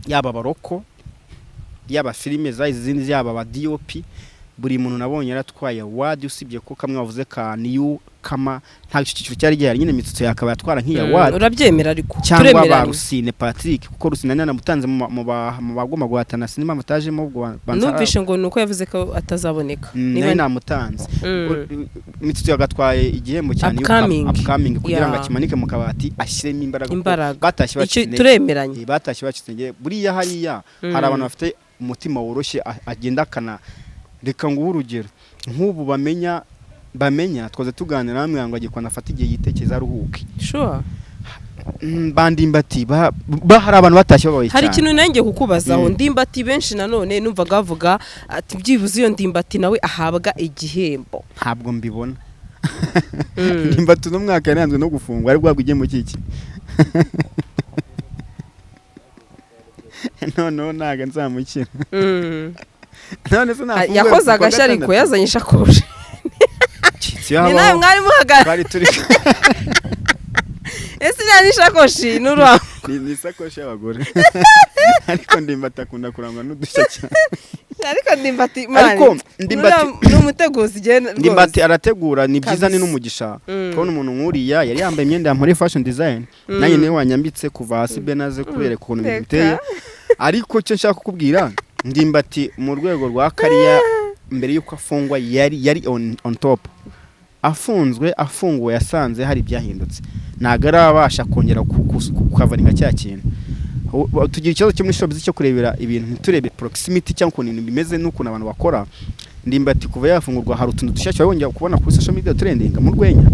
yaba abaroko, yaba filime zahize izindi, yaba aba DOP, buri muntu nabonye yaratwaye award, usibye ko kamwe wavuze ka new kama nta cyiciro cyari gihari nyine. Mitsutsu yakaba yatwara nk'iya award. Urabyemera ariko? Cyangwa ba Turemeranya. Rusine Patrick, kuko Rusine nanamutanze mu bagomba guhatana, sinzi impamvu atajemo ubwo Numvishe ngo ni uko yavuze ko atazaboneka. Nari namutanze. Mitsutsu yagatwaye igihembo cya new Upcoming. Upcoming, kugira ngo akimanike mu kabati, ashyiremo imbaraga, kuko Imbaraga. batashye Icyo bacitse intege. turemeranya. Batashye bacitse intege. Buriya hariya hari abantu bafite umutima woroshye, agenda akana. Reka nguhe urugero nk'ubu bamenya twaze tuganira namwe ngo agiye afate igihe yitekereza, aruhuke. Bandimbati hari abantu batashye babaye Hari cyane. ikintu nanjye kukubazaho. Ndimbati, benshi nanone numvaga bavuga ati byibuze iyo Ndimbati nawe ahabwa igihembo. Ntabwo mbibona. Ndimbati uno mwaka yaranzwe no gufungwa, ari guhabwa igihembo cy'iki? Noneho ntabwo nzamukira. None se nafunguwe Yakoze ku wa agashya ariko gatandatu? yazanye ishakoshi. Citsi iyo Ni nawe habaho mwari muhagarara. Twari turi Ese iriya ni ishakoshi n'uruhu? Ni isakoshi y'abagore, ariko Ndimbati akunda kurangwa n'udushya cyane. Ariko Ndimbati man, Ariko Ndimbati ni umuteguzi igenda. Ndimbati arategura, ni byiza, ni Kabisa. n'umugisha kubona umuntu nk'uriya yari yambaye imyenda ya Mpore Fashion Design. Nanjye niwe wanyambitse kuva hasi benaze kubereka ukuntu ibintu Reka. biteye. Ariko icyo nshaka kukubwira, Ndimbati mu rwego rwa kariya, mbere y'uko afungwa yari on top. Afunzwe, afunguwe, yasanze hari ibyahindutse, ntabwo arabasha kongera kukavaringa cya kintu. Tugira ikibazo cyo muri showbiz cyo kurebera ibintu, ntiturebe proximity cyangwa ukuntu ibintu bimeze n'ukuntu abantu bakora. Ndimbati kuva yafungurwa hari utuntu dushyashya wongera kubona kuri social media trending mu rwenya.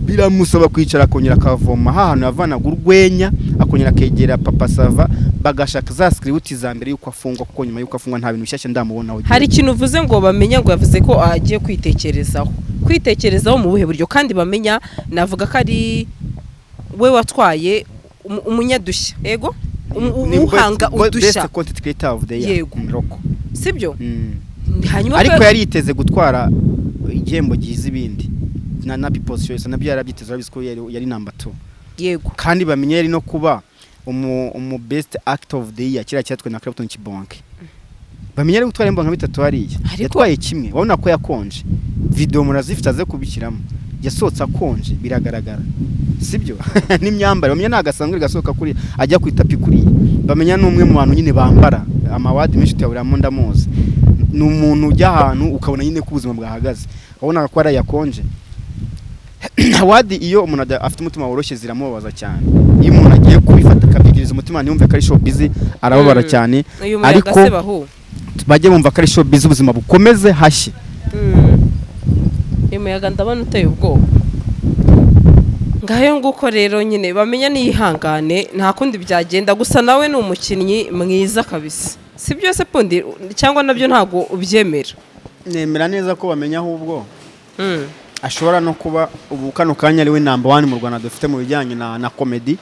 Biramusaba kwicara, akongera akavoma hantu yavanaga urwenya, akongera akegera Papa Sava, bagashaka za script za mbere y'uko afungwa, kuko nyuma y'uko afungwa nta bintu bishyashya ndamubonaho. Hari ikintu uvuze ngo bamenya, ngo yavuze ko agiye kwitekerezaho. Kwitekerezaho mu buhe buryo? Kandi bamenya navuga ko ari we watwaye umunyadushya, yego. Ni uhanga udushya. Best content creator of the year. Yego. Roko. Sibyo? Hanyuma Ariko yari yiteze gutwara igihembo gihize ibindi na People's Choice, nabyo yarabyiteze, urabizi ko yari number 2. Kandi bamenye yari no kuba umu best actor of the year, kiriya cyatwe na Clapton Kibonke. Bamenye ari gutwara ibihembo nka bitatu hariya. Yatwaye kimwe, wabona ko yakonje. Video murazifite, aze kubishyiramo. Yasohotse akonje, biragaragara, sibyo? N'imyambarire, bamenya ntabwo asanzwe gasohoka kuri ajya ku itapi kuriya. Bamenya ni umwe mu bantu nyine bambara ama award menshi tuyaburiramo, ndamuzi. Ni umuntu ujya ahantu ukabona nyine ko ubuzima bwahagaze, wabonaga ko ariya yakonje. Award, iyo umuntu afite umutima woroshye, ziramubabaza cyane. Iyo umuntu agiye kubifata akabyegereza umutima, ntiyumve ko ari showbiz, arababara cyane. Uyu muyaga Ariko se bahu? bajye bumva ko ari showbiz, ubuzima bukomeze hashye. Uyu muyaga ndabona uteye ubwoba. Ngayo nguko rero nyine, bamenya niyihangane, nta kundi byagenda. Gusa nawe ni umukinnyi mwiza kabisa, si byose pundi? Cyangwa nabyo ntabwo ubyemera? Nemera neza ko bamenya, ahubwo ashobora no kuba ubu kano kanya ari we number one mu Rwanda dufite mu bijyanye na comedy.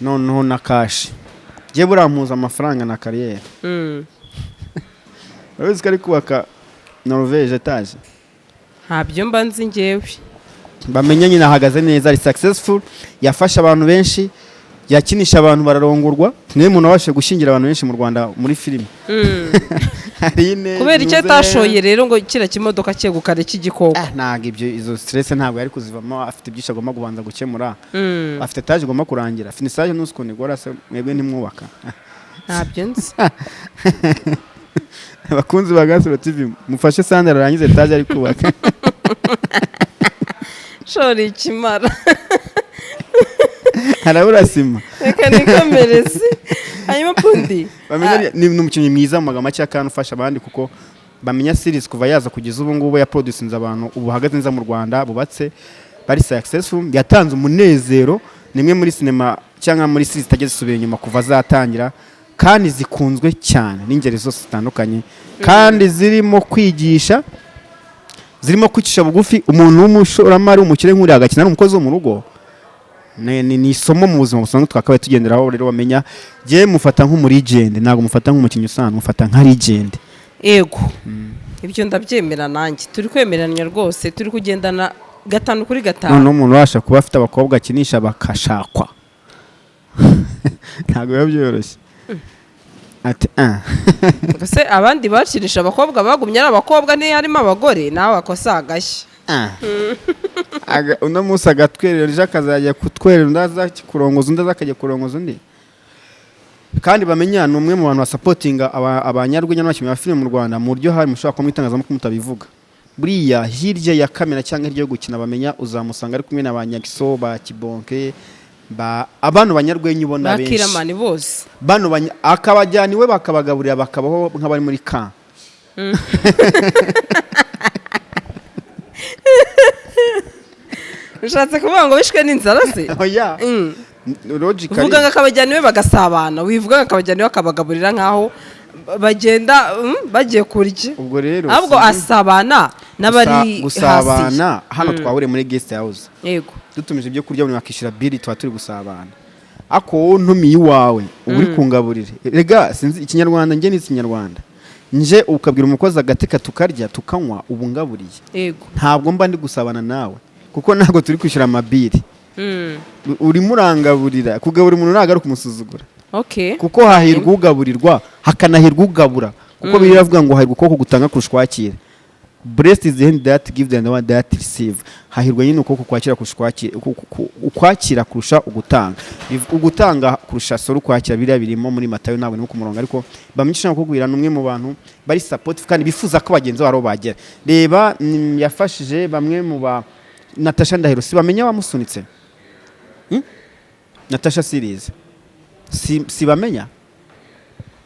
Noneho na cash, njye burampuza amafaranga na carrière. Urabizi ko ari kubaka Norvège étage. Ntabyo mba nzi njyewe. Bamenya nyine ahagaze neza, ari successful, yafasha abantu benshi, yakinisha abantu bararongorwa. Niwe muntu wabashije gushyingira abantu benshi mu Rwanda muri filime. Aline, Kubera icyo Nuze- atashoye rero ngo kiriya kimodoka cyegukane cy'igikoko? Ah, ntabwo ibyo, izo stress ntabwo yari kuzivamo. Afite byinshi agomba kubanza gukemura. Afite étage igomba kurangira, finissage ntuzi ukuntu igora se? Mwebwe ntimwubaka? Ntabyo nzi. Abakunzi ba Gasaro TV, mufashe Sandra arangize étage ari kubaka. Shora ikimara. Harabura sima. Reka nikomereze. Hanyuma pundi Bamenya ni umukinnyi mwiza mu magambo make kandi ufasha abandi, kuko bamenya series kuva yaza kugeza ubu ngubu yaproducinze abantu ubu bahagaze neza mu Rwanda, bubatse, bari successful. Yatanze umunezero. Ni imwe muri sinema cyangwa muri series zitajya zisubira inyuma kuva zatangira, kandi zikunzwe cyane n'ingeri zose zitandukanye, kandi zirimo kwigisha, zirimo kwicisha bugufi. Umuntu w'umushoramari, w'umukire nk'uriya, agakina ari umukozi wo mu rugo, ni isomo mu buzima busanzwe twakabaye tugenderaho. Rero bamenya jye mufata nk'umu legend, ntabwo mufata nk'umukinnyi usanzwe, mufata nka legend. Yego, ibyo ndabyemera nanjye, turi kwemeranya rwose, turi kugendana gatanu kuri gatanu. Noneho umuntu ubasha kuba afite abakobwa akinisha bakashakwa, ntabwo biba byoroshye, ati ah. Ese abandi bakinisha abakobwa bagumye ari abakobwa, ntiharimo abagore? Nawe akosa agashya. Ah. Uno munsi agatwerera, ejo akazajya kutwerera undi, aza kurongoza undi, aza akajya kurongoza undi. Kandi bamenya ni umwe mu bantu basupportinga abanyarwenya n'abakinnyi ba filime mu Rwanda mu buryo hari mushobora kuba mu itangazamakuru mutabivuga. Buriya hirya ya kamera cyangwa hirya yo gukina, bamenya uzamusanga ari kumwe na ba Nyagiso, ba Kibonke, ba abantu banyarwenya ubona benshi. Ba Kiramani bose. Bano akabajyana iwe, bakabagaburira, bakabaho nk'abari muri ka Ushatse kuvuga ngo bishwe n'inzara se? Oya. Logically. Uvuga ngo akabajyana iwe bagasabana, wivuga ngo akabajyana iwe akabagaburira nk'aho bagenda bagiye kurya. Ubwo rero ahubwo asabana n'abari hasi. Gusabana hano twahuriye muri guest house, dutumije ibyo kurya, buri bakishyura bill, tuba turi gusabana. Ako wowe ntumiye iwawe, uba uri kungaburire. Rega sinzi ikinyarwanda, njye ni ikinyarwanda, nje ukabwira umukozi agateka, tukarya, tukanywa, ubu ngaburiye. Ntabwo mba ndi gusabana nawe, kuko ntabwo turi kwishyura ama bill. Urimo urangaburira. Kugaburira umuntu ntabwo ari ukumusuzugura, kuko hahirwa ugaburirwa, hakanahirwa ugabura, kuko biriya avuga ngo hahirwa ukuboko gutanga kurusha kwakira. Blessed is the hand that give than the one that receive. Hahirwa nyine ukuboko kwakira kurusha kwakira, ukwakira kurusha ugutanga. Ugutanga kurusha soro ukwakira. Biriya birimo muri Matayo, ntabwo ni ku murongo, ariko bamwicisha kukubwira ni umwe mu bantu bari supportive kandi bifuza ko bagenzi babo bagera. Reba, yafashije bamwe mu ba Natasha Ndahiro, si bamenya wamusunitse? Natasha series. Si bamenya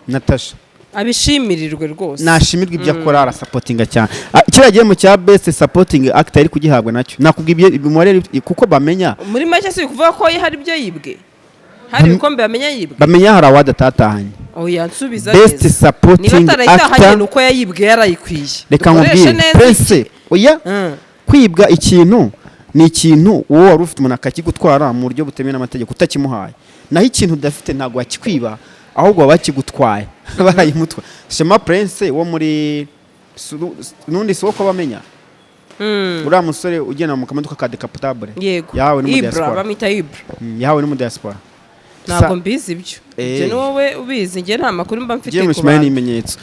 Natasha. Abishimirirwe rwose. Nashimirwa ibyo akora, arasupportinga cyane. Kiriya gihembo cya best supporting actor ari kugihabwa nacyo, nakubwiye ibyo umubare kuko bamenya. Muri make, si ukuvuga ko hari ibyo yibwe, hari ibikombe bamenya yibwe? Bamenya hari award atatahanye. Oya, nsubiza Best neza. Niba supporting atarayitahanye, actor. ni uko yayibwe, yarayikwiye. Reka Dukoreshe nkubwire neza. Prince, oya. Kwibwa ikintu ni ikintu wowe wari ufite, umuntu akakigutwara mu buryo butemewe n'amategeko utakimuhaye. Naho ikintu udafite ntabwo wakikwiba, ahubwo baba bakigutwaye, barayimutwa. Shema Prince wo muri nundi si wo ko bamenya, uriya musore ugenda mu kamodoka ka décapotable. Yego. Yahawe no mu Ibra. diaspora. Bamwita Ibra. Yahawe no mu diaspora. Ntabwo mbizi ibyo. Ibyo ni wowe ubizi, njye nta makuru mba mfite Ngiye ku mu kimanye bantu. n'ibimenyetso.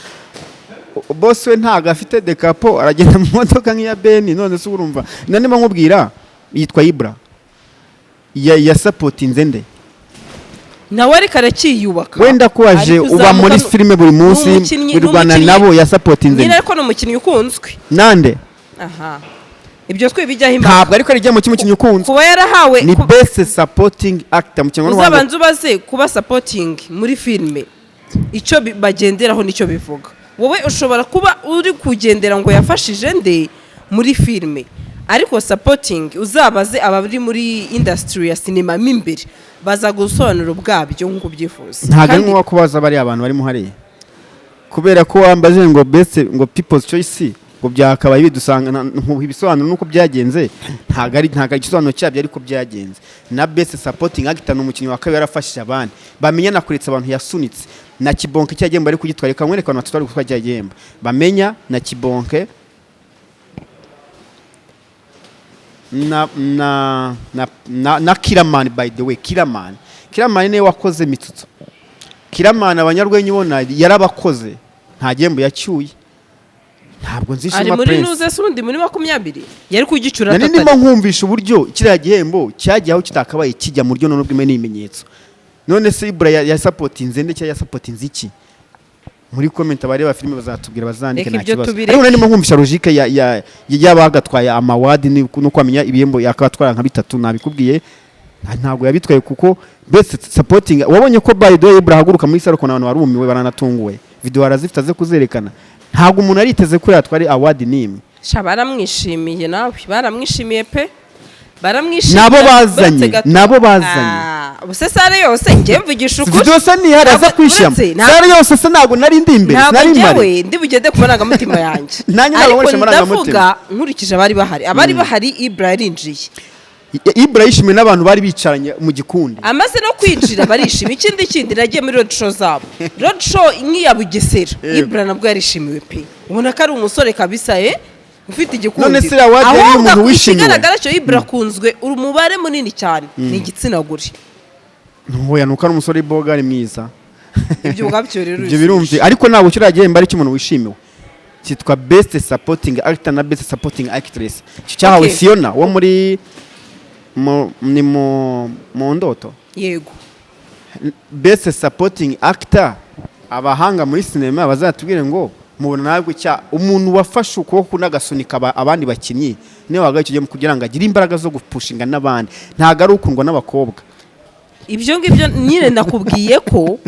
Boss we ntabwo afite décapo, aragenda mu modoka nk'iya Beni. None se urumva na niba nkubwira yitwa Ibra, ya yasupportinze nde? Nawe ariko aracyiyubaka. Wenda ko waje Ari uba kuzamuka. muri filime buri munsi, wirwana nabo, yasupportinze Nyine nde? ariko ni umukinnyi ukunzwe. Nande? Aha, ibyo twibijyaho impaka. Ntabwo ariko ari igihembo cy'umukinnyi ukunzwe. Kuba yarahawe Ni best supporting actor mu kinyarwanda. Uzabanza ubaze kuba supporting muri filime icyo bagenderaho nicyo bivuga. Wowe ushobora kuba uri kugendera ngo yafashije nde muri filime, ariko supporting uzabaze abari muri industry ya sinema mo imbere, baza gusobanura ubwabyo nk'uko ubyifuza. Ntabwo ari Kandi ngombwa kubaza bariya abantu barimo hariya, kubera ko wambaje ngo best, ngo people's choice, ngo byakabaye bidusanga nkuha ibisobanuro nuko byagenze. Ntabwo ari igisobanuro cyabyo, ariko byagenze. Na best supporting actor ni umukinnyi wa kabiri yarafashije abandi. Bamenya nakuretse abantu yasunitse na Kibonke, cya gihembo ari kugitwara. Reka nkwereke abantu batwara gutwara cya gihembo, Bamenya na Kibonke na Killaman. By the way, Killaman niwe wakoze Mitsutsu. Killaman abanyarwenya ubona yarabakoze, nta gihembo yacyuye. Ntabwo nzi Ari Shema muri Prince. nuze se ubundi muri 20 yari kugicura. Nari ndimo nkumvisha uburyo kiriya gihembo cyagiye aho kitakabaye kijya mu buryo none bw'imwe n'ibimenyetso. None se Ibra yasupportinze nde cyangwa yasupportinze iki? Muri comment abareba filime bazatubwira, bazandike. Reka Nta ibyo kibazo. tubireke. Ariko nari ndimo nkumvisha logique ya y'abagatwaye ama award no kwamenya ibihembo yakabatwara nka bitatu. Nabikubwiye, ntabwo yabitwaye kuko best supporting, wabonye ko by the way Ibra ahaguruka muri salo ukuntu abantu barumiwe, baranatunguwe. Video arazifite aze kuzerekana. Ntabwo umuntu ariteze ko yatwara award n'imwe. Sha, baramwishimiye, nawe baramwishimiye pe, baramwishimiye. Nabo bazanye, Uretse gato. nabo bazanye. Ah, ubuse salle yose, njye mvugisha ukuri. Video se ntihari aza Ntabwo- kwishyiramo. uretse, ntabwo- Salle yose se ntabwo nari ndi imbere? Ntabwo Sinari mpari. njyewe ndi bugende ku marangamutima yanjye. Nanjye ntabwo Ariko nkoresha amarangamutima. ndavuga nkurikije abari bahari, abari bahari, Ibra yarinjiye. Ibra yishimiwe n'abantu bari bicaranye mu gikundi. Amaze no kwinjira barishima. Ikindi nagiye muri road show zabo, road show nk'iya Bugesera. Ibra nabwo yarishimiwe pe, ubona ko ari umusore kabisa ufite igikundiro. None se iriya award yari Ahubwo iy'umuntu wishimiwe? ikigaragara cyo Ibra akunzwe, umubare munini cyane ni igitsina gore. Ntoya nuko ari umusore w'ibogari mwiza. Ibyo ubwabyo rero Ibyo birumvi, ariko ntabwo kiriya gihembo ari icy'umuntu wishimiwe. Cyitwa best supporting actor na best supporting actress. Icyo cyahawe Fiona wo muri ni mu ndoto. Yego. Best supporting actor, abahanga muri sinema bazatubwire ngo mubona ntabwo cya umuntu wafashe ukuboko n'agasunika abandi bakinnyi niwe wagaye icyo gihembo kugira ngo agire imbaraga zo gupushinga n'abandi. Ntabwo ari ukundwa n'abakobwa. Ibyo ngibyo nyine nakubwiye ko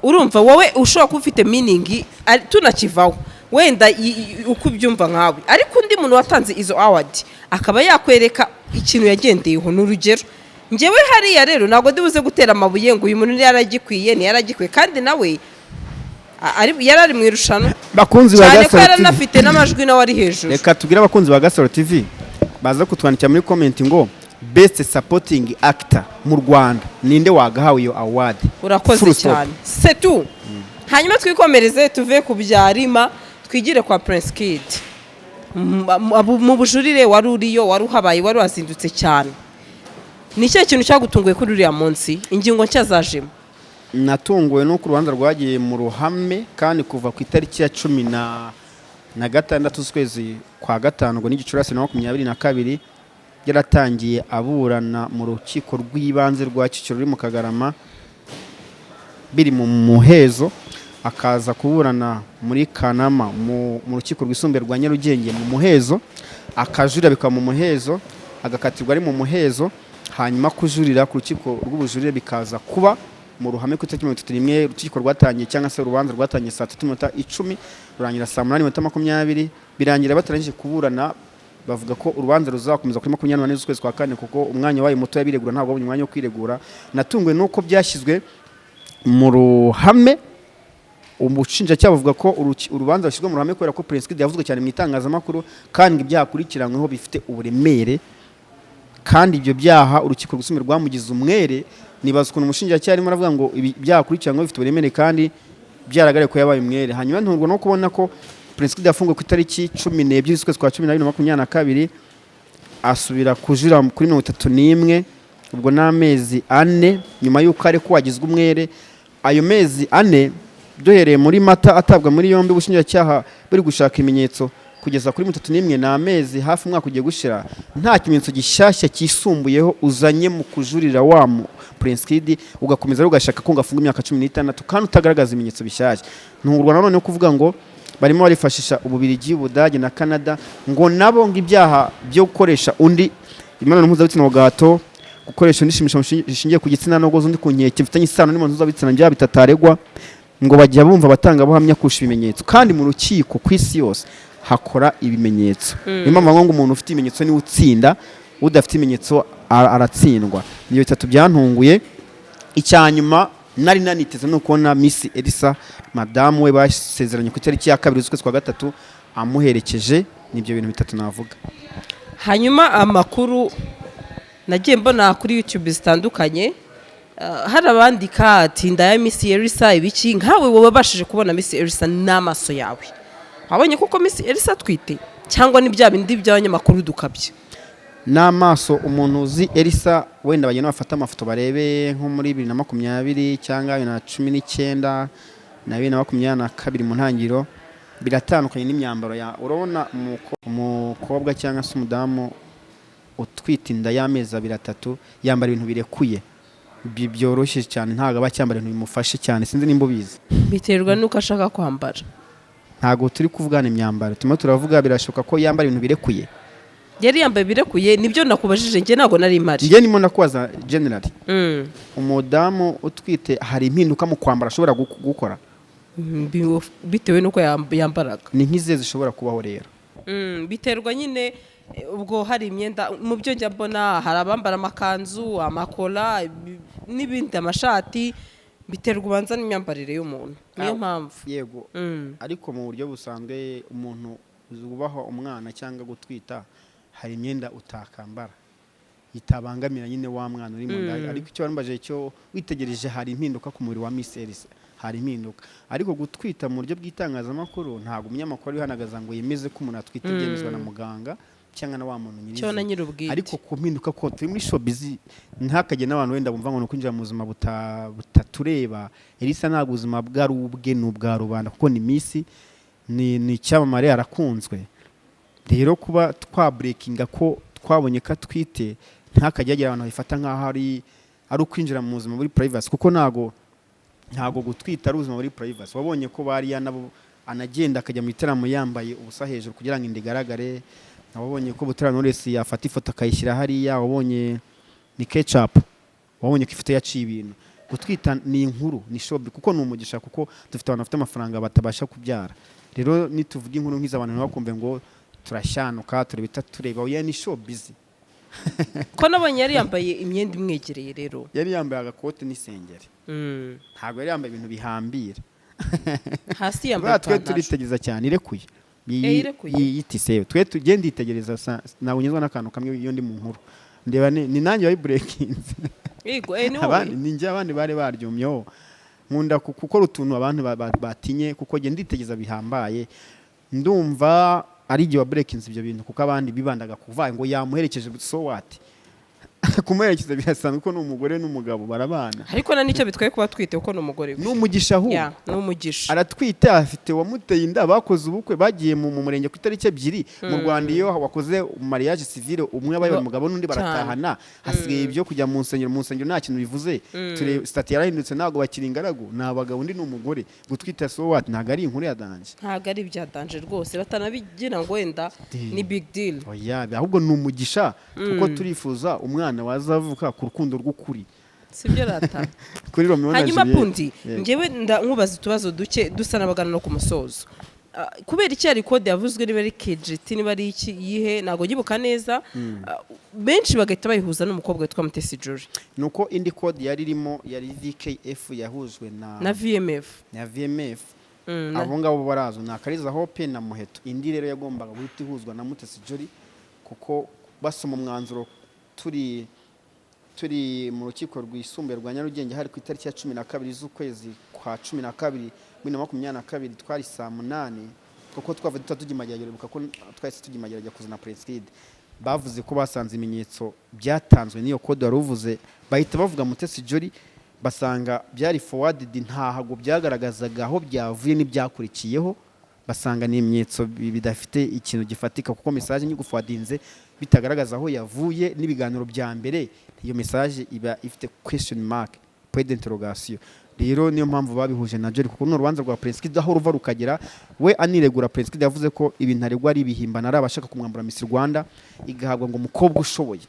urumva wowe ushobora kuba ufite meaning tunakivaho wenda uko ubyumva nkawe, ariko undi muntu watanze izo award akaba yakwereka ikintu yagendeyeho. Ni urugero, njyewe hariya rero ntabwo ndi buze gutera amabuye ngo uyu muntu ntiyaragikwiye, ntiyaragikwiye, kandi nawe yari ari mu irushanwa. Bakunzi ba Cyane ko Gasaro yari TV, anafite n'amajwi nawe ari hejuru. Reka tubwire abakunzi ba Gasaro TV baza kutwandikira muri comment ngo best supporting actor mu Rwanda ninde wagahawe iyo award? Urakoze Full stop. cyane, setu. Hanyuma twikomereze, tuve ku bya Rima, twigire kwa Prince Kid. Mu bujurire wari uriyo, wari uhabaye, wari wazindutse cyane. Ni ikihe kintu cyagutunguye kuri uriya munsi, ingingo nshya zajemo? Natunguwe n'uko urubanza rwagiye mu ruhame, kandi kuva ku itariki ya 16 z'ukwezi kwa gatanu, ngo ni Gicurasi na 22, yaratangiye aburana mu rukiko rw'ibanze rwa Kicukiro ruri mu Kagarama, biri mu muhezo, akaza kuburana muri Kanama mu rukiko rwisumbuye rwa Nyarugenge mu muhezo, akajurira bikaba mu muhezo, agakatirwa ari mu muhezo, hanyuma kujurira ku rukiko rw'ubujurire bikaza kuba. Mu ruhame ku itariki 31, urukiko rwatangiye, cyangwa se urubanza rwatangiye 3:10, rurangira 8:20, birangira batarangije kuburana. Bavuga ko urubanza ruzakomeza kuri 24 z'ukwezi kwa kane, kuko umwanya wabaye muto yabiregura, ntabwo babonye umwanya wo kwiregura. Natunguwe nuko byashyizwe mu ruhame. Ubushinjacyaha buvuga ko urubanza rushyirwa mu ruhame kubera ko Prince Kid yavuzwe cyane mu itangazamakuru, kandi ibyaha akurikiranyweho bifite uburemere, kandi ibyo byaha urukiko rwisumbuye rwamugize umwere. Nibaza ukuntu umushinjacyaha arimo aravuga ngo ibi byaha akurikiranyweho bifite uburemere kandi byaragaragaye ko yabaye umwere. Hanyuma ntungurwa no kubona ko Prince Kid yafunguwe ku itariki 12 z'ukwezi kwa 12 22, asubira kujurira kuri 31, ubwo ni amezi 4 nyuma y'uko ariko wagizwe umwere. Ayo mezi 4, duhereye muri Mata atabwa muri yombi, ubushinjacyaha buri gushaka ibimenyetso, kugeza kuri 31, ni amezi hafi umwaka ugiye gushira nta kimenyetso gishyashya cyisumbuyeho uzanye mu kujurira wa mu Prince Kid, ugakomeza ugashaka ko ngafunga imyaka 16 kandi utagaragaza ibimenyetso bishyashya. Ntungurwa nanone no kuvuga ngo barimo barifashisha Ububirigi, Ubudage na Canada, ngo nabo ngo ibyaha byo gukoresha undi imibonano mpuzabitsina ku gahato, gukoresha undi ishimisha rishingiye ku gitsina no guhoza undi ku nkeke bifitanye isano n'imibonano mpuzabitsina, byaha bitataregwa, ngo bajya bumva abatangabuhamya kurusha ibimenyetso, kandi mu rukiko ku isi yose hakora ibimenyetso. Niyo mpamvu bavuga ngo umuntu ufite ibimenyetso niwe utsinda, udafite ibimenyetso aratsindwa. Niyo bitatu byantunguye. Icya nyuma nari naniteze ni ukubona Miss Elsa, madamu we basezeranye ku itariki ya 2 z'ukwezi kwa gatatu, amuherekeje. Nibyo bintu bitatu navuga. Hanyuma amakuru nagiye mbona kuri YouTube zitandukanye, hari abandika ati inda ya Miss Elsa ibiki. Nkawe wowe wabashije kubona Miss Elsa n'amaso yawe, wabonye koko Miss Elsa atwite, cyangwa ni bya bindi by'abanyamakuru dukabye? N'amaso, umuntu uzi Elsa, wenda bagenda bafata amafoto barebe nko muri 2020 cyangwa 2019 na 2022 mu ntangiriro, biratandukanye n'imyambaro ya, urabona umukobwa cyangwa se umudamu utwite inda y'amezi 2, 3, yambara ibintu birekuye, byoroshye cyane, ntabwo aba acyambara ibintu bimufashe cyane. Sinzi nimba ubizi. Biterwa n'uko ashaka kwambara. Ntabwo turi kuvugana imyambaro, turimo turavuga birashoboka ko yambara ibintu birekuye. Yari yambaye birekuye? Nibyo nakubajije, njye ntabwo nari mpari. Njye ndimo ndakubaza generally. Umudamu utwite hari impinduka mu kwambara ashobora gukora. Bitewe n'uko yambaraga. Ni nk'izihe zishobora kubaho rero? Biterwa nyine, ubwo hari imyenda, mu byo njya mbona hari abambara amakanzu, amakora, n'ibindi, amashati. Biterwa ubanza n'imyambarire y'umuntu, niyo mpamvu. Yego. Ariko mu buryo busanzwe, umuntu wubaha umwana cyangwa gutwita, hari imyenda utakambara itabangamira nyine wa mwana uri mu nda. Ariko icyo wambajije cyo, witegereje hari impinduka ku mubiri wa Miss Elsa, hari impinduka. Ariko gutwita mu buryo bw'itangazamakuru, ntabwo umunyamakuru abihanagaza ngo yemeze ko umuntu atwite, byemezwa na muganga cyangwa na wa muntu cyo na nyirizina. Nyir'ubwite. Ariko ku mpinduka, ko turi muri showbiz, ntihakajye n'abantu wenda bumva ngo ni ukwinjira mu buzima butatureba. Elsa ntabwo ubuzima bwe ari ubwe, ni ubwa rubanda, kuko ni Miss, ni icyamamare, arakunzwe. Rero kuba twabreakinga ko twabonye ko atwite, ntihakajye hagira abantu babifata nk'aho ari ukwinjira mu buzima buri privacy, kuko ntago gutwita ari ubuzima buri privacy. Wabonye ko bariya nabo anagenda akajya mu gitaramo yambaye ubusa hejuru kugira ngo inda igaragare. Wabonye ko Butera Knowless yafata ifoto akayishyira hariya. Wabonye ni Ketchup, wabonye ko ifoto yaciye ibintu. Gutwita ni inkuru, ni showbiz, kuko ni umugisha, kuko dufite abantu bafite amafaranga batabasha kubyara. Rero nituvuga inkuru nk'izo, abantu ntibakumve ngo turashyanuka, turabita tureba. Oya, ni showbiz. Ko nabonye yari yambaye imyenda imwegereye rero. Yari yambaye agakote n'isengeri. Ntabwo yari yambaye ibintu bihambira. Hasi yambaye Buriya twe ipantaro. turitegereza cyane irekuye. Irekuye. Yitise twe tugenda yitegereza, ntabwo nyuzwa n'akantu kamwe. Iyo ndi mu nkuru ndeba, ni nanjye wayibreakinze. Yego, ni wowe. Abandi ni njye, abandi bari baryumyeho. Nkunda gukora utuntu abantu batinye, kuko njye nditegeza bihambaye. Ndumva ari igihe wabreakinze ibyo bintu, kuko abandi bibandaga kuvuga ngo yamuherekeje. So what? Kumuherekeza birasanzwe, ko ni umugore n'umugabo barabana. Ariko na nicyo bitwaye kuba atwite, kuko ni umugore we. Ni umugisha ahubwo. Ya, ni umugisha. Aratwite, afite uwamuteye inda, bakoze ubukwe, bagiye mu murenge ku itariki 2. Mu Rwanda iyo wakoze mariage civile, umwe aba umugabo n'undi baratahana, hasigaye ibyo kujya mu nsengero. Mu nsengero nta kintu bivuze. Ture statut yarahindutse, ntabwo bakiri ingaragu, ni abagabo, undi ni umugore. Gutwita, so what? Ntabwo ari inkuru ya danger. Ntabwo ari ibya danger rwose, batanabigira ngo wenda ni big deal. Oya, ahubwo ni umugisha, kuko turifuza umwana wazavuka ku rukundo rw'ukuri. Sibyo rata? Kuri Romeo na Hanyuma Juliet. Pundi, Yego. ngewe nkubaza utubazo duke dusa n'abagana no ku musozo. Kubera iki hari code yavuzwe, niba ari KGT, niba ari iki, yihe, ntabwo nyibuka neza. Benshi bagahita bayihuza n'umukobwa witwa Mutesi Jolly. Nuko indi code yari irimo yari VKF yahujwe na Na VMF. Na VMF. Mm. Abo ngabo barazwi ni Akariza Hope na Muheto. Indi rero yagombaga guhita ihuzwa na Mutesi Jolly, kuko basoma umwanzuro turi mu Rukiko Rwisumbuye rwa Nyarugenge, hari ku itariki ya 12 z'ukwezi kwa 12 2022, twari saa 8, kuko twava duta tujya i Mageragere. Ibuka ko twahise tujya i Mageragere kuzana Prince Kid. Bavuze ko basanze ibimenyetso byatanzwe n'iyo code wari uvuze, bahita bavuga Mutesi Jolly, basanga byari forwarded, ntago byagaragazaga aho byavuye n'ibyakurikiyeho. Basanga ni ibimenyetso bidafite ikintu gifatika, kuko message nyiguforwardinze bitagaragaza aho yavuye n'ibiganiro bya mbere, iyo message iba ifite question mark, point d'interrogation. Rero niyo mpamvu babihuje na Jolly, kuko ni urubanza rwa Prince Kid aho ruva rukagera we aniregura. Prince Kid yavuze ko ibintu aregwa ari ibihimbano, ari abashaka kumwambura Miss Rwanda igahabwa ngo umukobwa ushoboye.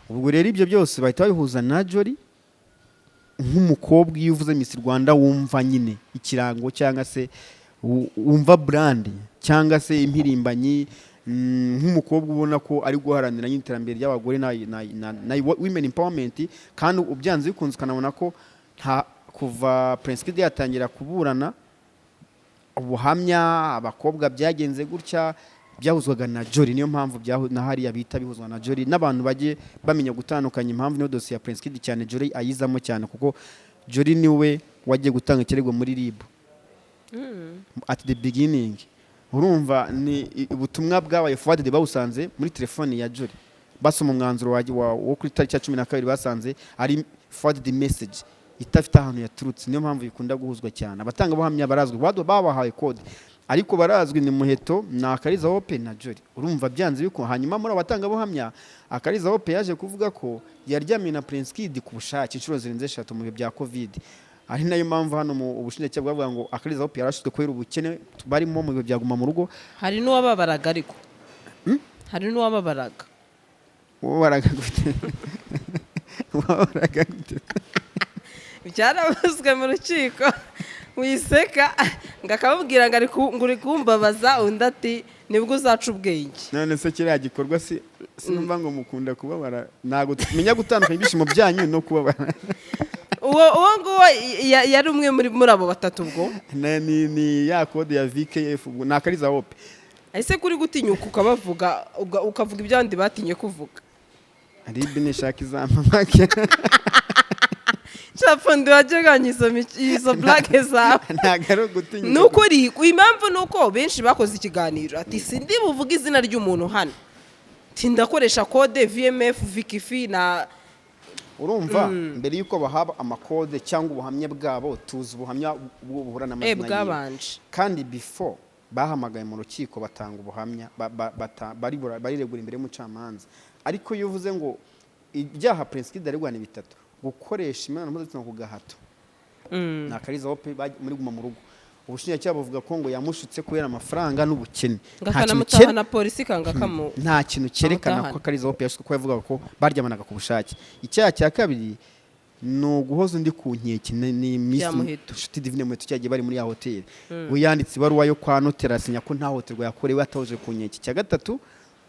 Ubwo rero ibyo byose bahita babihuza na Jolly nk'umukobwa. Iyo uvuze Miss Rwanda wumva nyine ikirango, cyangwa se wumva brand, cyangwa se impirimbanyi, nk'umukobwa ubona ko ari guharanira nyine iterambere ry'abagore na women empowerment. Kandi ubyanze bikunze ukanabona ko nta kuva Prince Kid yatangira kuburana ubuhamya, abakobwa byagenze gutya, byahuzwaga na Jolly. Niyo mpamvu na hariya bita bihuzwa na Jolly, n'abantu bajye bamenya gutandukanya impamvu niyo dosiye ya Prince Kid cyane Jolly ayizamo cyane, kuko Jolly niwe wagiye gutanga ikirego muri RIB at the beginning. Urumva ni ubutumwa bwabaye forwarded, bawusanze muri telefone ya Jolly. Basoma umwanzuro wo kuri tariki ya 12, basanze ari forwarded message idafite ahantu yaturutse. Niyo mpamvu bikunda guhuzwa cyane. Abatangabuhamya barazwi, babahaye code, ariko barazwi ni Muheto na Akariza Hope na Jolly. Urumva byanze biko. Hanyuma muri abo batangabuhamya, Akariza Hope yaje kuvuga ko yaryamye na Prince Kid ku bushake inshuro zirenze eshatu mu bihe bya Covid, ari nayo mpamvu hano mu ubushinjacyaha bwavuga ngo Akariza Hope yarashutswe kubera ubukene barimo mu bihe bya Guma mu Rugo. Hari n'uwababaraga, ariko hari n'uwababaraga. Wabaraga gute? Wabaraga gute? Byaravuzwe mu rukiko, wiseka, ngo akamubwira ngo ngo uri kumbabaza, undi ati nibwo uzaca ubwenge. None se kiriya gikorwa si sinumva ngo mukunda kubabara? Ntabwo tumenya gutandukanya ibyishimo byanyu no kubabara. Uwo nguwo yari umwe muri abo batatu ubwo. Ni ya code ya VKF, ubwo ni Akariza Hope. Ese kuri gutinyuka ukabavuga, ukavuga ibyo abandi batinye kuvuga? RIB nishaka izampamake. Cafundi, wajya izo blague zawe. Ntabwo ari ugutinyuka. Ni ukuri, impamvu ni uko benshi bakoze ikiganiro ati sindi buvuge izina ry'umuntu hano, ati ndakoresha code VMF, Vikifi na Urumva, mbere y'uko bahaba amakode cyangwa ubuhamya bwabo, tuzi ubuhamya buhura n'amazina yiwe. Bwabanje. Kandi before bahamagaye mu rukiko batanga ubuhamya, bariregura imbere y'umucamanza. Ariko iyo uvuze ngo ibyaha Prince Kid aregwa ni bitatu: gukoresha imibonano mpuzabitsina ku gahato, ni Akariza Hope muri Guma mu Rugo. Ubushinjacyaha buvuga ko ngo yamushutse kubera amafaranga n'ubukene. Ngo Nta kintu akanamutaha na polisi kanga kamu nta kintu cyerekana ko amutahana. Akariza Hope yashutswe, ko yavugaga ko baryamanaga ku bushake. Icyaha cya kabiri ni uguhoza undi ku nkeke, ni Miss Bya Muheto. Nshuti Divine Muheto, cyagiye bari muri ya hoteli. We yanditse ibaruwa yo kwa noteri, asinya ko nta hohoterwa yakorewe, atahoje ku nkeke. Icya gatatu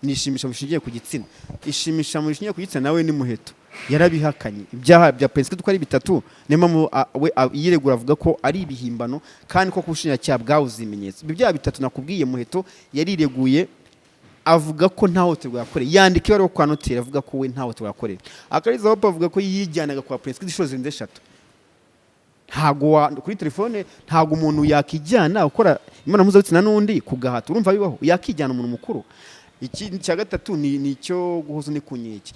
ni ishimisha mushingiye ku gitsina. Ishimisha mushingiye ku gitsina nawe ni Muheto, yarabihakanye. Ibyaha bya Prince Kid uko ari bitatu, niyo mpamvu we yiregura avuga ko ari ibihimbano, kandi ko ubushinjacyaha bwabuze ibimenyetso. Ibyo byaha bitatu nakubwiye, Muheto yarireguye avuga ko nta hohoterwa yakoreye, yandika ibaruwa kwa noteri avuga ko we nta hohoterwa yakoreye. Akariza Hope avuga ko yijyanaga kwa Prince Kid inshuro zirenze eshatu. Ntago kuri telefone, ntago umuntu yakijyana ukora imibonano mpuzabitsina n'undi ku gahato. Urumva bibaho yakijyana umuntu mukuru? Iki cya gatatu ni icyo guhoza undi ku nkeke.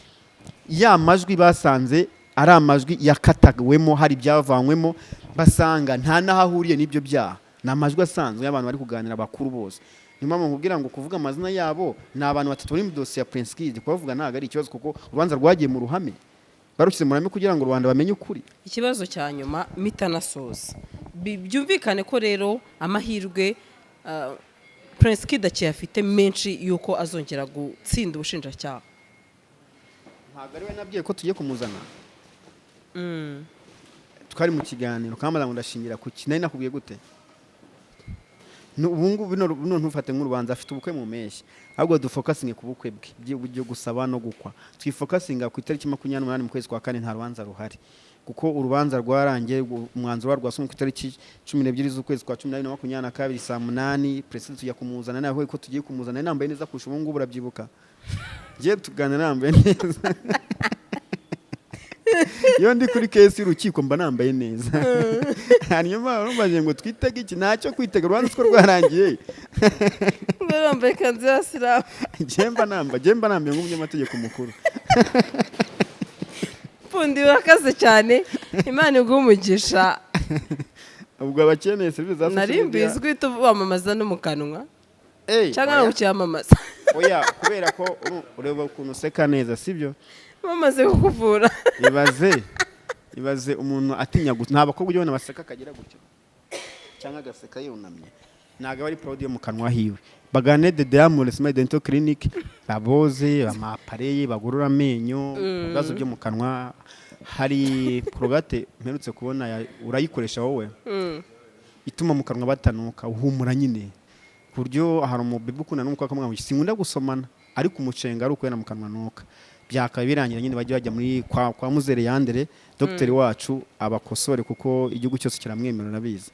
Ya majwi basanze ari amajwi yakatagwemo, hari ibyavanywemo, basanga nta n'aho ahuriye n'ibyo byaha, ni amajwi asanzwe y'abantu bari kuganira bakuru bose. Niyo mpamvu nkubwira ngo kuvuga amazina yabo, ni abantu batatu bari mu dosiye ya Prince Kid, kubavuga ntabwo ari ikibazo, kuko urubanza rwagiye mu ruhame, barushyize mu ruhame kugira ngo rubanda bamenye ukuri. Ikibazo cya nyuma mitanasoza. Byumvikane ko rero amahirwe Prince Kid akiyafite menshi yuko azongera gutsinda ubushinjacyaha. Ntabwo ari we nabwiye ko tugiye kumuzana. Twari mu kiganiro, kambaza ngo ndashingira kuki. Nari nakubwiye gute? Ubu ngubu bino ntufate nk'urubanza, afite ubukwe mu mpeshyi, ahubwo dufocusinge ku bukwe bwe byo gusaba no gukwa. Twifocusinga ku itariki 28 mu kwezi kwa kane, nta rubanza ruhari kuko urubanza rwarangiye, umwanzuro warwo wasomwe ku itariki 12 z'ukwezi kwa 12 na 22 saa 8. Perezida tujya kumuzana, nawe ko tugiye kumuzana, nari nambaye neza kurusha ubu ngubu, urabyibuka? Ngiye tuganira nambaye neza. Iyo ndi kuri case y'urukiko mba nambaye neza. Hanyuma urumvaje ngo twitege iki? Ntacyo kwitega, urubanza two rwarangiye. Ngo wambaye ikanzu y'abasilamu. Njye mba nambaye nk'umunyamategeko mukuru. Pfundi, urakaze cyane, Imana iguhe umugisha. Ubwo abakeneye serivisi za social Nari media mbizi guhita wamamaza no mu kanwa Ey, cyangwa oya. ntabwo ukiyamamaza. Oya, kubera ko ureba ukuntu useka neza, sibyo? Bamaze kukuvura. Ibaze umuntu atinya gusa. Nta bakobwa ujya ubona baseka akagira gutya cyangwa agaseka yunamye, ntabwo aba ari proud yo mu kanwa hiwe. Bagane The Diamond Smile Dental Clinic, baboze ama appareil, bagorora amenyo, ibibazo byo mu kanwa. Hari Colgate mperutse kubona urayikoresha wowe, ituma mu kanwa batanuka, uhumura nyine, ku buryo hari umubebe ukunda n'umukobwa akamubwira ngo sinkunda gusomana, ariko umucenga ari ukwera mu kanwa nuka, byakaba birangira nyine. Bajya bajya muri kwa Muzere Yandere, dogiteri wacu, abakosore kuko igihugu cyose kiramwemera, urabizi.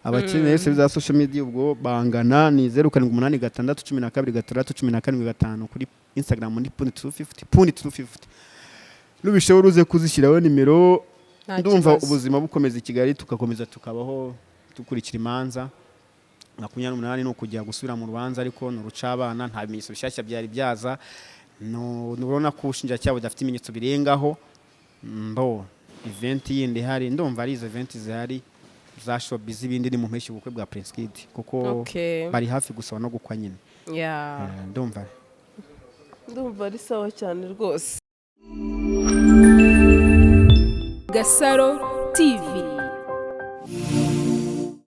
Abakeneye serivisi za social media ubwo bangana ni 0786 12 6 17 5 kuri Instagram ni Puni 250, Puni 250. Nubishoboye uruze kuzishyiraho nimero. Nta Ndumva kibazo. ubuzima bukomeza i Kigali, tugakomeza tukabaho, dukurikira imanza. 28 ni ukujya gusubira mu rubanza, ariko ni urucabana, nta bimenyetso bishyashya byari byaza. Nubona ko ubushinjacyaha budafite ibimenyetso birengaho. Mbo event yindi ihari, ndumva ari izo event zihari za showbiz, ibindi ni mu mpeshyi, ubukwe bwa Prince Kid, kuko bari hafi gusaba no gukwa nyine. Ndumva Ndumva ari sawa cyane rwose. Gasaro TV.